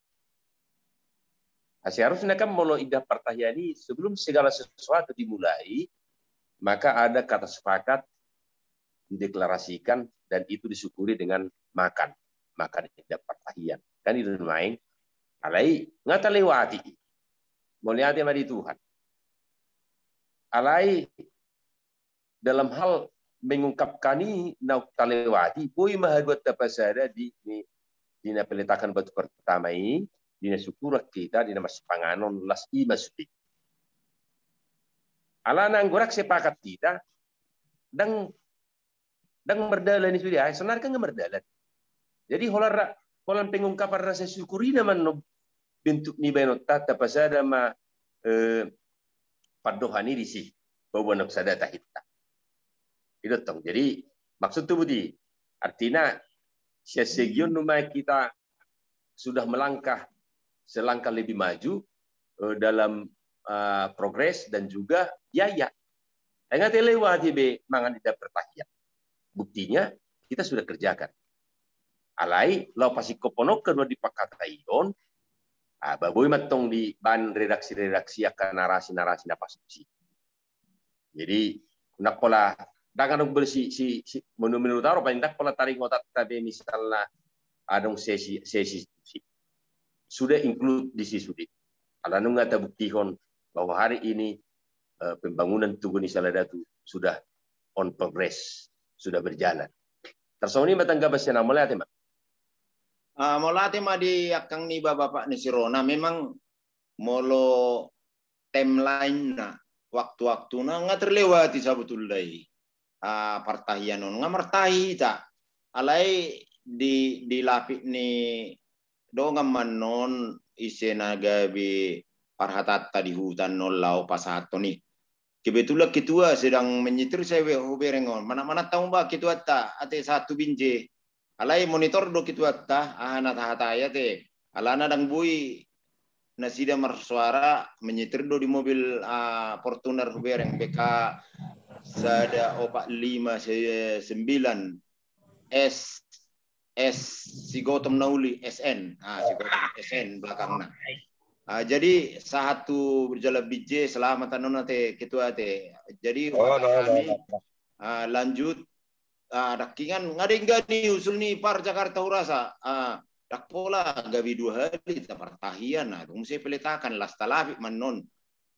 Nah, seharusnya kan molo indahan partahian ini sebelum segala sesuatu dimulai, maka ada kata sepakat dideklarasikan dan itu disyukuri dengan makan, makan indahan partahian. Kan itu main. Alai nga talewati. Mauliate ma di Tuhan. Alai dalam hal mengungkapkan i naung talewati, boi ma haduan tapasada di, di, di na peletakan batu pertama i, di na syukuran hita, di na marsipanganon, las i ma sude. Alana anggo rang sepakat hita, ndang, ndang mardalan i sude, ai sonari kan nga mardalan. Jadi holan ra, holan pengungkapan rasa syukur i nama bentuk ni baenonta, tapasada ma, eh, pandohan i disi, paboaon sada tahitta. I do tong. Jadi maksud tu boti, artina sian segi on nunga kita sudah melangkah selangkah lebih maju, eh, dalam, eh, progres dan juga biaya. Nga talewati be mangan indahan partahian. Buktinya kita sudah kerjakan. Alai laho pasingkophon on haduan di panghataion, ah, ba boi ma tong dibaen redaksi-redaksi angka narasi-narasi na pasuksi. Jadi ndang pola, ndang adong be si, si, si, menurut, menurut au paling ndang pola taringot hita be misalna adong sesi, sesi, si, sudah include disi sude. Alana nunga tabuktihon bahwa hari ini, eh, pembangunan Tugu ni Saladatu sudah on progress, sudah berjalan. Tarsongon i ma tanggapan sian au, mauliate ma. Ah, mauliate ma di angka niba Bapak ni si Rona. Memang molo timeline-na, waktu-waktuna nga terlewati sabotulna i. Ah, partahian on nga martahi hita. Alai di, di lapik ni dongan ma annon ise na gabe parhatanta di huta on laho pasahathon i. Kebetulan ketua sedang menyetir, saya be hubereng on. Manat-manat tamu ba ketuanta, ate sahat tu binje. Alai monitor do ketuanta, aha na tahatai ate. Alana ndang boi nasida marsuara, menyetir do di mobil, ah, Fortuner hubereng, B K sada opat lima se-, sembilan. S, S Sigotom na uli, S N. Ah, Sigotom, S N belakangna. Ah, jadi sahat tu jalan binje, selamat annon ate ketua ate. Jadi oh, hami, ah, lanjut, ah, dangkingan nga denggan i usul ni par Jakarta hurasa. Ah, ndang pola gabe dua hali ta partahian, ah, dung muse peletakan las talapik ma annon.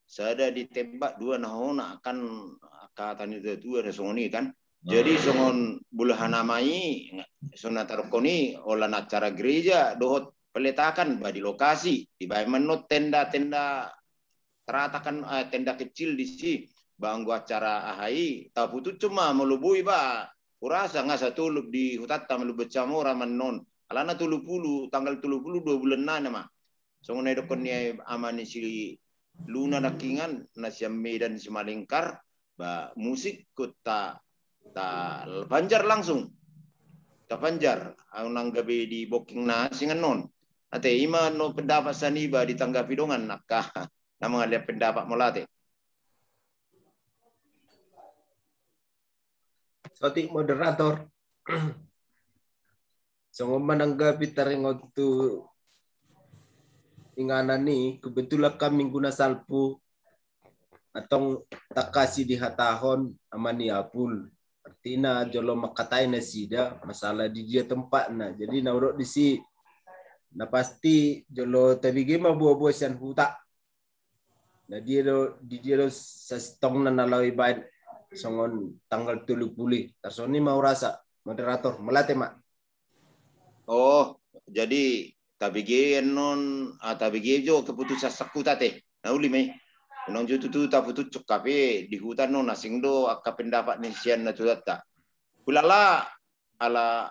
Sada ditembak, dua na hona kan, angka hata ni tua-tua na songon i kan. Jadi songon bulahan ama i, songon na tadokkon i, holan acara gereja dohot peletakan ba di lokasi, dibaen ma annon tenda-tenda teratakan, eh, tenda kecil disi, ba anggo acara aha i, taputushon ma molo boi ba hurasa nga satolop di hutanta Malumban Samora ma annon. Alana tolu pulu, tanggal tolu pulu dua bulan nai nama. Songon na didokkon ni ama ni si Luna dangkingan, na sian Medan Simalingkar, ba musik kota ta panjar langsung. Ta panjar, au nang gabe di booking na singan non. Ate, ima no pendapat saniba ditanggapi dongan, angka na mangalian pendapat, mauliate. Saotik moderator. Songon mananggapi taringot tu inganan i, kebetulan kan minggu na salpu antong tangkas i dihatahon ama ni Apul. Artina jolo mangkatai nasida masalah di dia tempatna. Jadi na hudok disi, na pasti jolo tabege ma boa-boa sian huta. Na dia do, di dia do sasintongna na laho ibaen songon tanggal tolu pulu i. Tarsongon i ma hurasa, moderator, mauliate ma. Oh, jadi tabege annon, ah, tabege jo keputusan sakuta te. Na uli ma i. Unang jo tutu taputuncuk, hape di huta annon asing do angka pendapat ni sian natuatta. Hulala ala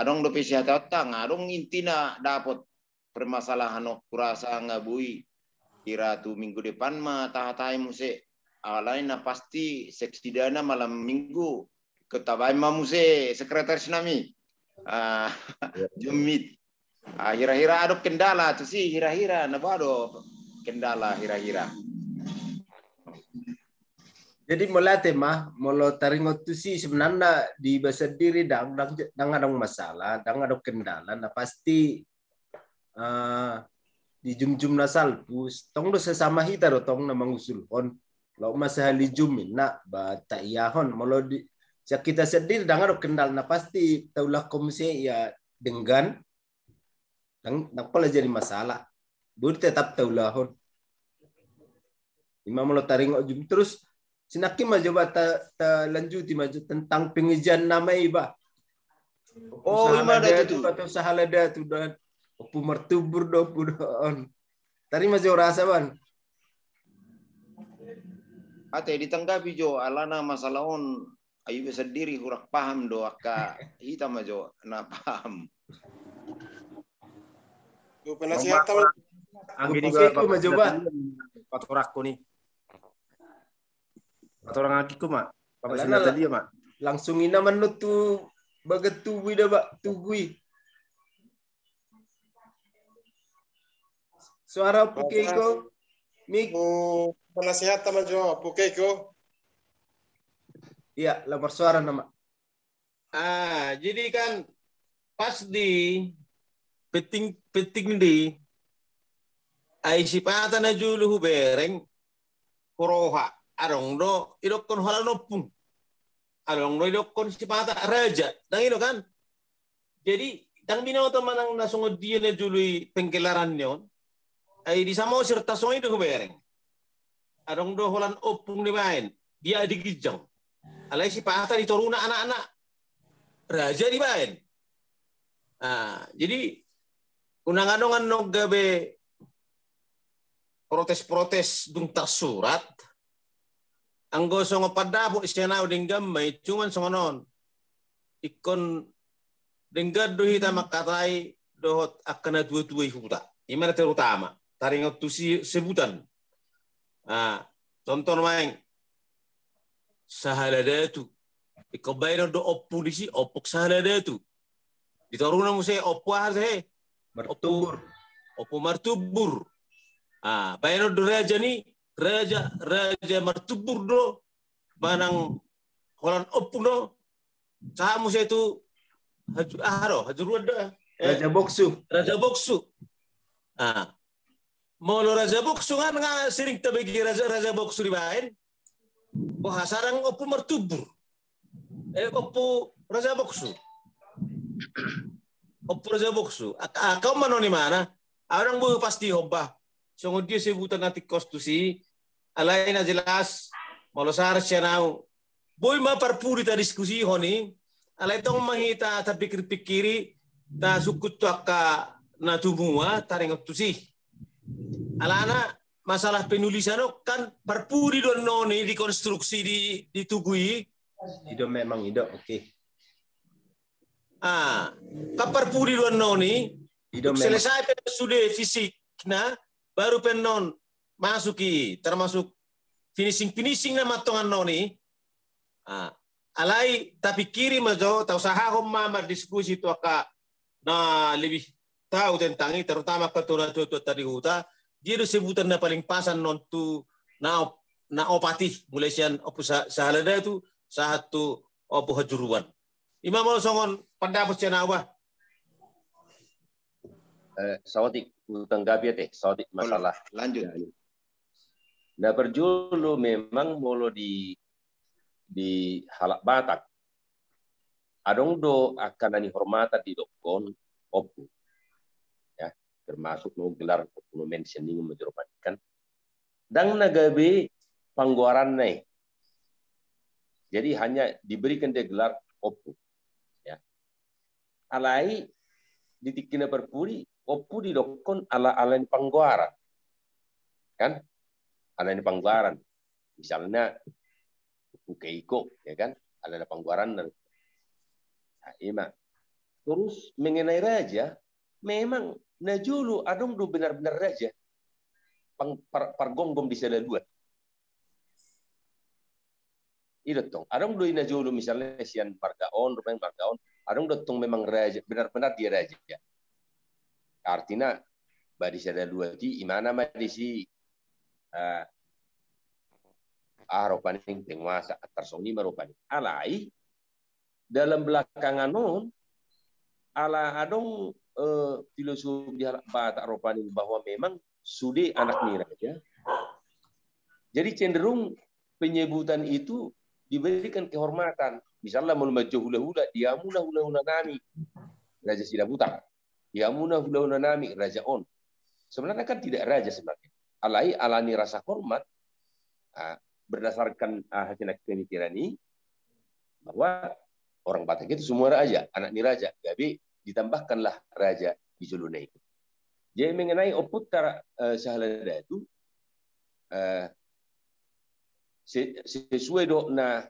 adong dope sihataonta, nga adong intina dapot permasalahan on, hurasa nga boi. Kira tu minggu depan ma tahatai muse. Alai na pasti seksi dana malam minggu. Ingkon tabaen ma muse sekretaris nami. Ah, Zoom meet. Ah, hira-hira adong kendala tusi, hira-hira na boha do kendala hira-hira. Jadi mauliate ma, molo taringot tusi sebenarna di iba sendiri ndang, ndang, ndang adong masalah, ndang adong kendala, na pasti, eh, dijumjum na salpu, tong do sesama hita do tong na mangusulhon. Laho ma sahali jum inna, ba taiahon, molo di, sian hita sendiri ndang adong kendala, na pasti taulahon muse ia denggan, ndang, ndang pola jadi masalah. Boi tetap taulahon. Ima molo taringot jum. Terus sinangkin ma jo ba ta, talanjuti ma jo tentang pengejaran nama iba. Oh, ima da Sahala Datu, tutu. Atau Sahala Datu dan Ompu Martubur do, Ompu do on. Tarima jo hurasa, Bang. Ate ditanggapi jo, alana masalah on, ai iba sendiri hurang paham do, angka hita ma jo na paham. Tu penasihat. Anggi di Oke, bawah ko ma jo ba. Patorangku ni. Patorang anggi ko ma. Bapak Alana Sinatalia ma. Langsung inna mannon tu bagas tugu i da ba, tugu i. Suara Ompu Keiko. Mik. Penasehat sama jo Ompu Keiko. Iya, lamar suara nama. Ah, jadi kan pas di penting, penting di ai sipata na jolo hubereng huroha, adong do idokkon holan ompung. Adong do idokkon sipata raja. Ndang i do kan? Jadi ndang binoto manang na songon dia na jolo i penggelaran ni on. Ai di Samosir tarsongon i do hubereng. Adong do holan ompung dibaen, dia di ginjang. Alai sipata di toruna anakna raja dibaen. Ah, jadi unang adong annon gabe protes-protes dung tarsurat. Anggo songon pandapot sian au denggan ma i, cuman songon on. Ingkon denggan do hita mangkatai dohot angka na tua-tua i huta. Ima na terutama. Taringot tu si sebutan. Ah, contoh maeng. Sahala Datu. Ingkon baenon do ompung disi, Ompung Sahala Datu. Di toruna muse Ompu aha he? Martubur. Ompu Martubur. Ah, baenon do raja ni, raja, raja Martubur do, manang holan ompung do, sahat muse tu Haju-, aha do, Hajuruan do. Eh, Raja Boksu. Raja Boksu. Ah. Molo Raja Boksu kan nga sering tabege raja, Raja Boksu dibaen. Boha sadang Ompu Martubur. Eh, Ompu Raja Boksu. Ompu Raja Boksu. Ak-, ah, kau manoni mana? Adong boi pasti homba. Songon dia sebutan na tingkos tusi. Alai na jelas, molo sahat sian au. Boi ma parpudi tadiskusihon i. Alai tong ma hita tapikir-pikiri, tasungkun tu angka na tumua, taringot tusi. Alana masalah penulisan on kan parpudi do annon i dikonstruksi di, di tugu i. I do memang i do, oke. Ah, kan parpudi do annon i. I do memang. Selesai pe sude fisikna, baru pe annon masuk i, termasuk finishing-finishing nama antong annon i. Ah, alai tapikiri ma jo, tausahahon ma mardiskusi tu angka na lebih tahu tentang i, terutama angka tua-tua, tua-tua di huta, dia do sebutan na paling pas annon tu na op-, na opat i, mulai sian Ompu Sa-, Sahala Datu, sahat tu Ompu Hajuruan. Ima molo songon pandapot sian au ba. Eh, saotik, hutanggapi ate, saotik. Boleh, masalah. Lanjut. Ya, ya. Na parjolo memang molo di, di halak Batak, adong do angka na nihormatan didokkon ompu. Ya, termasuk no gelar ompu no mention ni manjorbankan. Ndang na gabe panggoaranna i. Jadi hanya diberikan dia gelar ompu. Ya. Alai di tingki na parpudi, ompu didokkon ala, ala ni panggoaran. Kan? Ala ni panggoaran. Misalna, Ompu Keiko, ya kan? Ala ni panggoaran. Nah, ima. Terus mengenai raja, memang na jolo adong do benar-benar raja. Pang, par, pargomgom di sada dua. I do tong. Adong do i na jolo misalna sian marga on, rupani marga on. Adong do tong memang raja, benar-benar dia raja. Artina, ba di sada dua i, imana ma disi, eh, ah, rupani penguasa, antar songon i ma rupani. Alai, dalam belakangan on, ala adong, eh, filosofi di halak Batak rupani bahwa memang sude anak ni raja. Jadi cenderung penyebutan itu diberikan kehormatan. Misalna molo manjou hulahula, di hamuna hulahula nami, Raja Sidabutar. Di hamuna hulahula nami, raja on. Sebenarnya kan tidak raja sebenarnya. Alai ala ni rasa hormat, ah, berdasarkan, ah, hasil pemikiran ini, bahwa orang Batak itu semua raja, anak ni raja, gabe ditambahkanlah raja di jolona itu. Jadi mengenai ompunta, eh, Sahala Datu, eh, se-, sesuai do na,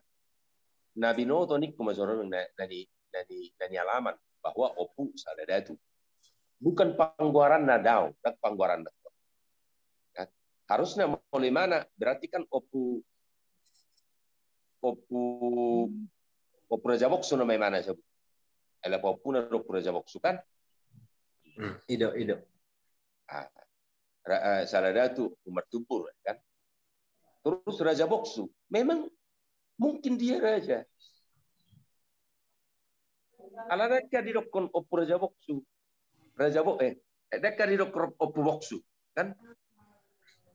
na binoto ni, na, na ni, na ni, na ni alaman bahwa Ompu Sahala Datu. Bukan panggoaranna, daong, ndang panggoaranna. Ya. Harusna molo imana, berarti kan Ompu, Ompu, Ompu Raja Boksu nama imana sebut. Ala ompuna do Ompu Raja Boksu kan? Hmm, i do, i do. Ah, ra-, eh, Sahala Datu, Ompu Martumbur, kan? Terus Raja Boksu, memang mungkin dia raja. Alana angka didokkon Ompu Raja Boksu. Raja Bo-, eh, eh, angka didokkon Ompu Boksu, kan?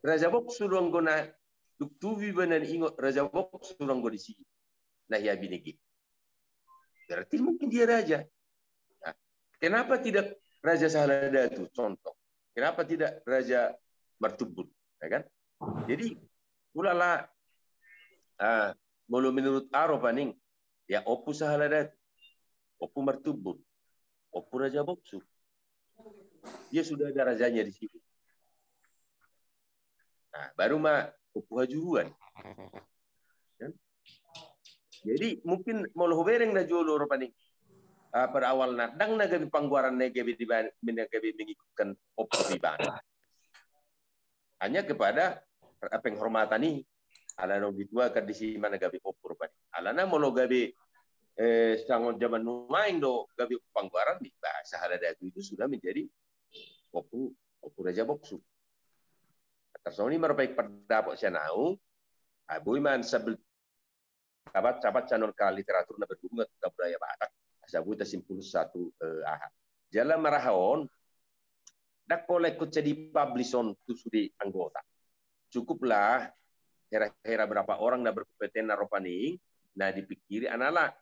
Raja Boksu do anggo na, dung tubu iba na niingot Raja Boksu do anggo disi. Na hea binege. Berarti mungkin dia raja. Nah, kenapa tidak Raja Sahala Datu, contoh? Kenapa tidak Raja Martumbur? Ya kan? Jadi, ulala, ah, molo menurut au rupani, ya Ompu Sahala Datu, Ompu Martumbur, Ompu Raja Boksu. Dia sudah ada rajanya di situ. Nah, baru ma Ompu Hajuruan. Kan? Jadi, mungkin molo hubereng na jolo rupani, ah, pada awalna, ndang na gabe panggoaranna i gabe diba-, na gabe mengikutkan ompu ibana. Hanya kepada, eh, penghormatan i, alana dung dituakan disi ma na gabe ompu rupani. Alana molo gabe, eh, songon jaman nuaeng do gabe panggoaran, bah, Sahala Datu itu sudah menjadi Ompu, Ompu Raja Boksu. Tarsongon i ma rupani pendapat sian au, ah, boi ma sambil tabaca-baca on angka literatur na berhubungan tu budaya Batak. Asa boi tasimpulhon satu, eh, aha. Jala marahahon, ndang pola ingkon sai dipublish on tu sude anggota. Cukuplah hera-hera berapa orang na berkompeten na rupani, na dipikiri anala.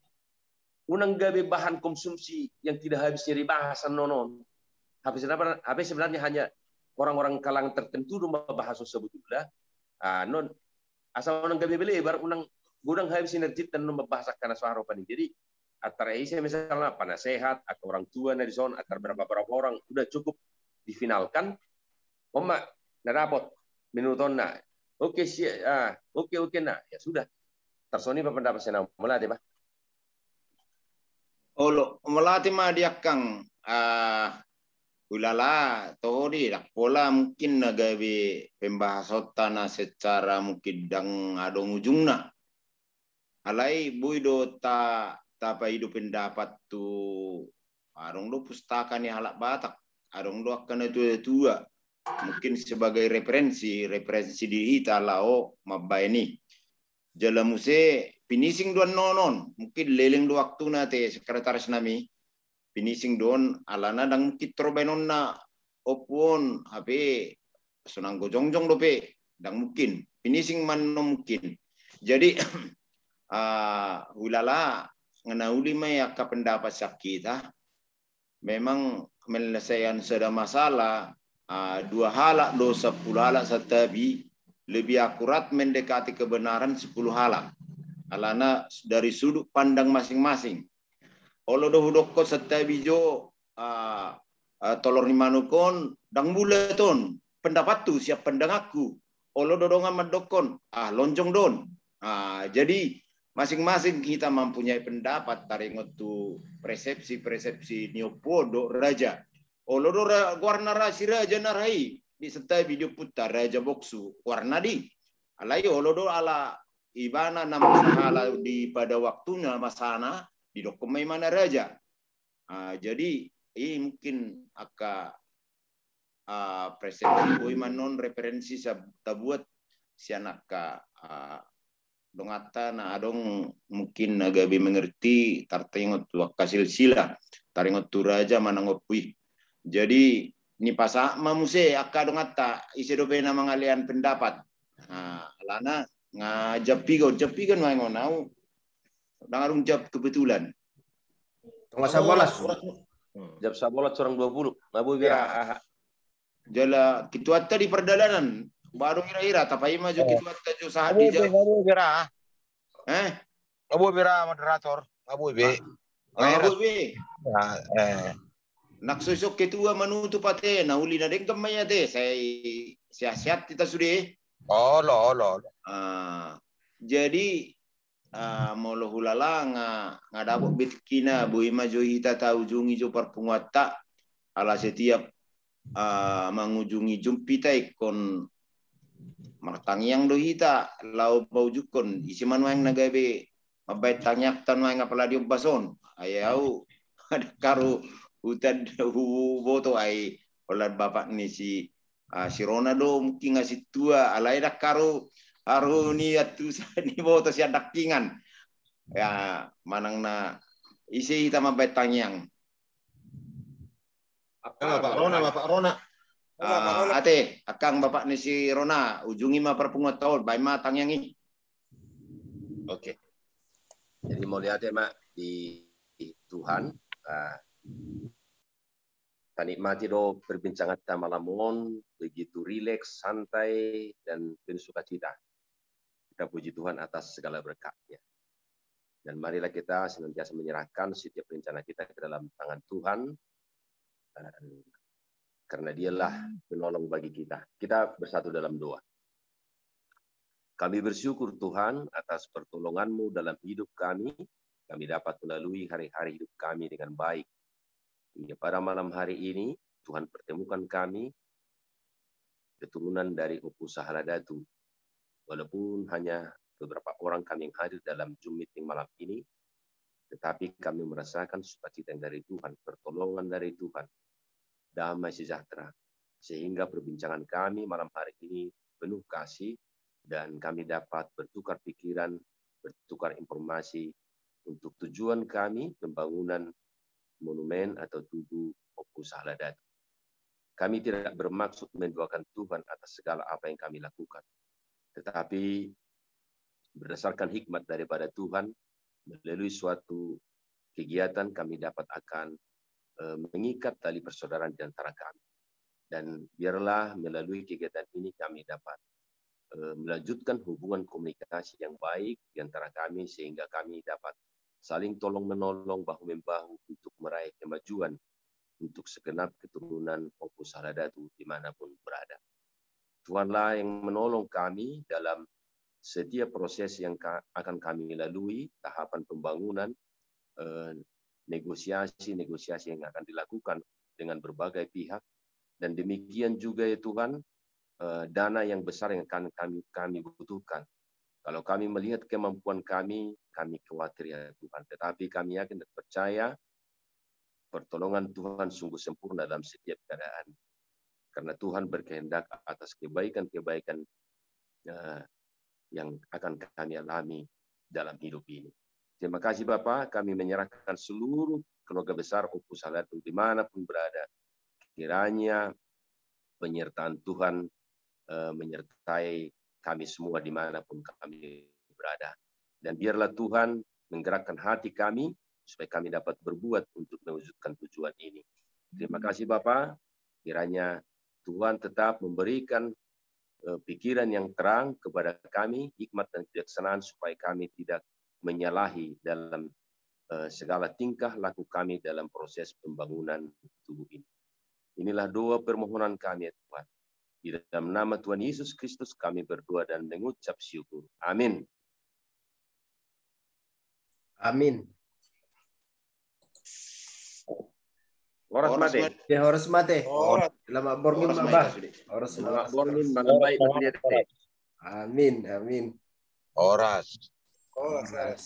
Unang gabe bahan konsumsi yang tidak habis jadi bahas annon on. Hape sebenarnya, hape sebenarnya hanya orang-orang kalangan tertentu do mambahas on sebetulna. Ah, non, asa unang gabe melebar, unang godang habis energi annon mambahas angka na so aha rupani. Jadi, antar ise misalna, penasehat, angka orang tua na dison, antar berapa-berapa orang, udah cukup difinalkan. On ma na dapot menurut on na. Oke, si-, ah, oke, oke, na. Ya sudah. Tarsongon i ma pendapat sian au, mauliate, bah. Olo, mauliate ma di akkang, ah, ulala, toho di, ndang pola mungkin na gabe pembahasonta na secara mungkin ndang adong ujungna. Alai boi do ta, tapaido pendapat tu, adong do pustaka ni halak Batak, adong do angka na tua-tua. Mungkin sebagai referensi, referensi di hita laho mambaen i. Jala muse finishing do annon on, mungkin leleng do waktuna ate sekretaris nami, finishing do on, alana ndang mungkin torus baenonna ompu on, hape so nanggo jongjong dope, ndang mungkin. finishing man mungkin. Jadi, ah, hulala, ngana uli ma i angka pendapat sian hita, memang menyelesaikan sada masalah, ah, dua halak do sepuluh halak, santabi lebih akurat mendekati kebenaran sepuluh halak. Alana dari sudut pandang masing-masing. Olo do hudokkon santabi jo, ah, ah, tolor ni manuk on, ndang bulat on pendapathu sian pandanganku. Olo do dongan mandokkon, ah, lonjong do on. Ah, jadi masing-masing kita mempunyai pendapat taringot tu persepsi-persepsi ni ompu on dohot raja. Olo do ra-, goarna ra-, si raja na ra i, di santabi di ompunta Raja Boksu, goarna di. Alai olo do ala ibana na marsahala di pada waktunya masana, didokkon ma ibana raja. Ah, jadi i mungkin angka, ah, persepsi, boi ma annon referensi sa-, tabuat sian angka, ah, donganta na adong mungkin na gabe mengerti taringot tu angka silsilah, taringot tu raja manang ompu i. Jadi nipasahat ma muse angka donganta, ise dope na mangalean pendapat. Nah, alana nga jam piga on, jam piga on nuaeng on, au ndang adong jam kebetulan. Tengah sabolas. Jam sabolas kurang dua puluh. Nga boi bera aha. Jala ketuanta di pardalanan, baru hira-hira tapaima jo ketuanta jo sahat di jam. Nga boi bera. Eh? Nga boi bera moderator, nga boi be. Nga boi be. Nang so ison ketua manutup ate, na uli na denggan ma i ate, sai sehat-sehat hita sude. Olo, olo, olo. Ah, jadi, ah, molo hulala nga, nga dapot be tingkina, boi ma jo hita taujungi jo parpunguanta, ala setiap, ah, mangujungi jumpa hita ingkon martangiang do hita, laho paujungkon, ise ma nuaeng na gabe mambaen tangiangta nuaeng apala di ombas on. Ai au, ndang karu huta-, huboto ai, holan bapak ni si, ah, si Rona do mungkin nga sintua, alai ndang karu, karu ni antusan ni boto sian dangkingan. Ya, manang na ise hita mambaen tangiang. Bapak Rona, Bapak Rona. Ah, ate, angkang bapak ni si Rona, ujungi ma parpunguanta on, baen ma tangiang i. Oke. Jadi mauliate ma di Tuhan, ah, tanikmati do perbincanganta malam on, begitu rileks, santai, dan penuh sukacita. Kita puji Tuhan atas segala berkat-Nya. Dan marilah kita senantiasa menyerahkan setiap rencana kita ke dalam tangan Tuhan, dan karena Dialah penolong bagi kita. Kita bersatu dalam doa. Kami bersyukur, Tuhan, atas pertolongan-Mu dalam hidup kami. Kami dapat melalui hari-hari hidup kami dengan baik. Hingga pada malam hari ini, Tuhan pertemukan kami, keturunan dari Ompu Sahala Datu. Walaupun hanya beberapa orang kami yang hadir dalam Zoom meeting malam ini, tetapi kami merasakan sukacita yang dari Tuhan, pertolongan dari Tuhan, damai sejahtera. Sehingga perbincangan kami malam hari ini penuh kasih, dan kami dapat bertukar pikiran, bertukar informasi untuk tujuan kami pembangunan monumen atau tugu Ompu Sahala Datu. Kami tidak bermaksud menduakan Tuhan atas segala apa yang kami lakukan. Tetapi berdasarkan hikmat daripada Tuhan, melalui suatu kegiatan kami dapat akan, eh, mengikat tali persaudaraan di antara kami. Dan biarlah melalui kegiatan ini kami dapat, eh, melanjutkan hubungan komunikasi yang baik di antara kami, sehingga kami dapat saling tolong-menolong, bahu-membahu untuk meraih kemajuan untuk segenap keturunan Ompu Sahala Datu dimanapun berada. Tuhanlah yang menolong kami dalam setiap proses yang ka-, akan kami lalui, tahapan pembangunan, eh, negosiasi-negosiasi yang akan dilakukan dengan berbagai pihak. Dan demikian juga, ya Tuhan, eh, dana yang besar yang akan kami, kami butuhkan. Kalau kami melihat kemampuan kami, kami khawatir, ya Tuhan. Tetapi kami yakin dan percaya pertolongan Tuhan sungguh sempurna dalam setiap keadaan. Karena Tuhan berkehendak atas kebaikan-kebaikan, eh, yang akan kami alami dalam hidup ini. Terima kasih Bapa, kami menyerahkan seluruh keluarga besar Ompu Sahala Datu dimanapun berada. Kiranya penyertaan Tuhan, eh, menyertai kami semua dimanapun kami berada. Dan biarlah Tuhan menggerakkan hati kami supaya kami dapat berbuat untuk mewujudkan tujuan ini. Terima kasih Bapa, kiranya Tuhan tetap memberikan eh, pikiran yang terang kepada kami, hikmat dan kebijaksanaan supaya kami tidak menyalahi dalam eh, segala tingkah laku kami dalam proses pembangunan tubuh ini. Inilah doa permohonan kami ya Tuhan. Di dalam nama Tuhan Yesus Kristus kami berdoa dan mengucap syukur. Amin. Amin. Horas mate. Ya, horas mate. Horas. Selamat borngin Horas ma mate, bah. Sude. Horas Selamat mate. Borngin, mangan baik, Mas Liate. Amin, amin. Horas. Horas. Horas.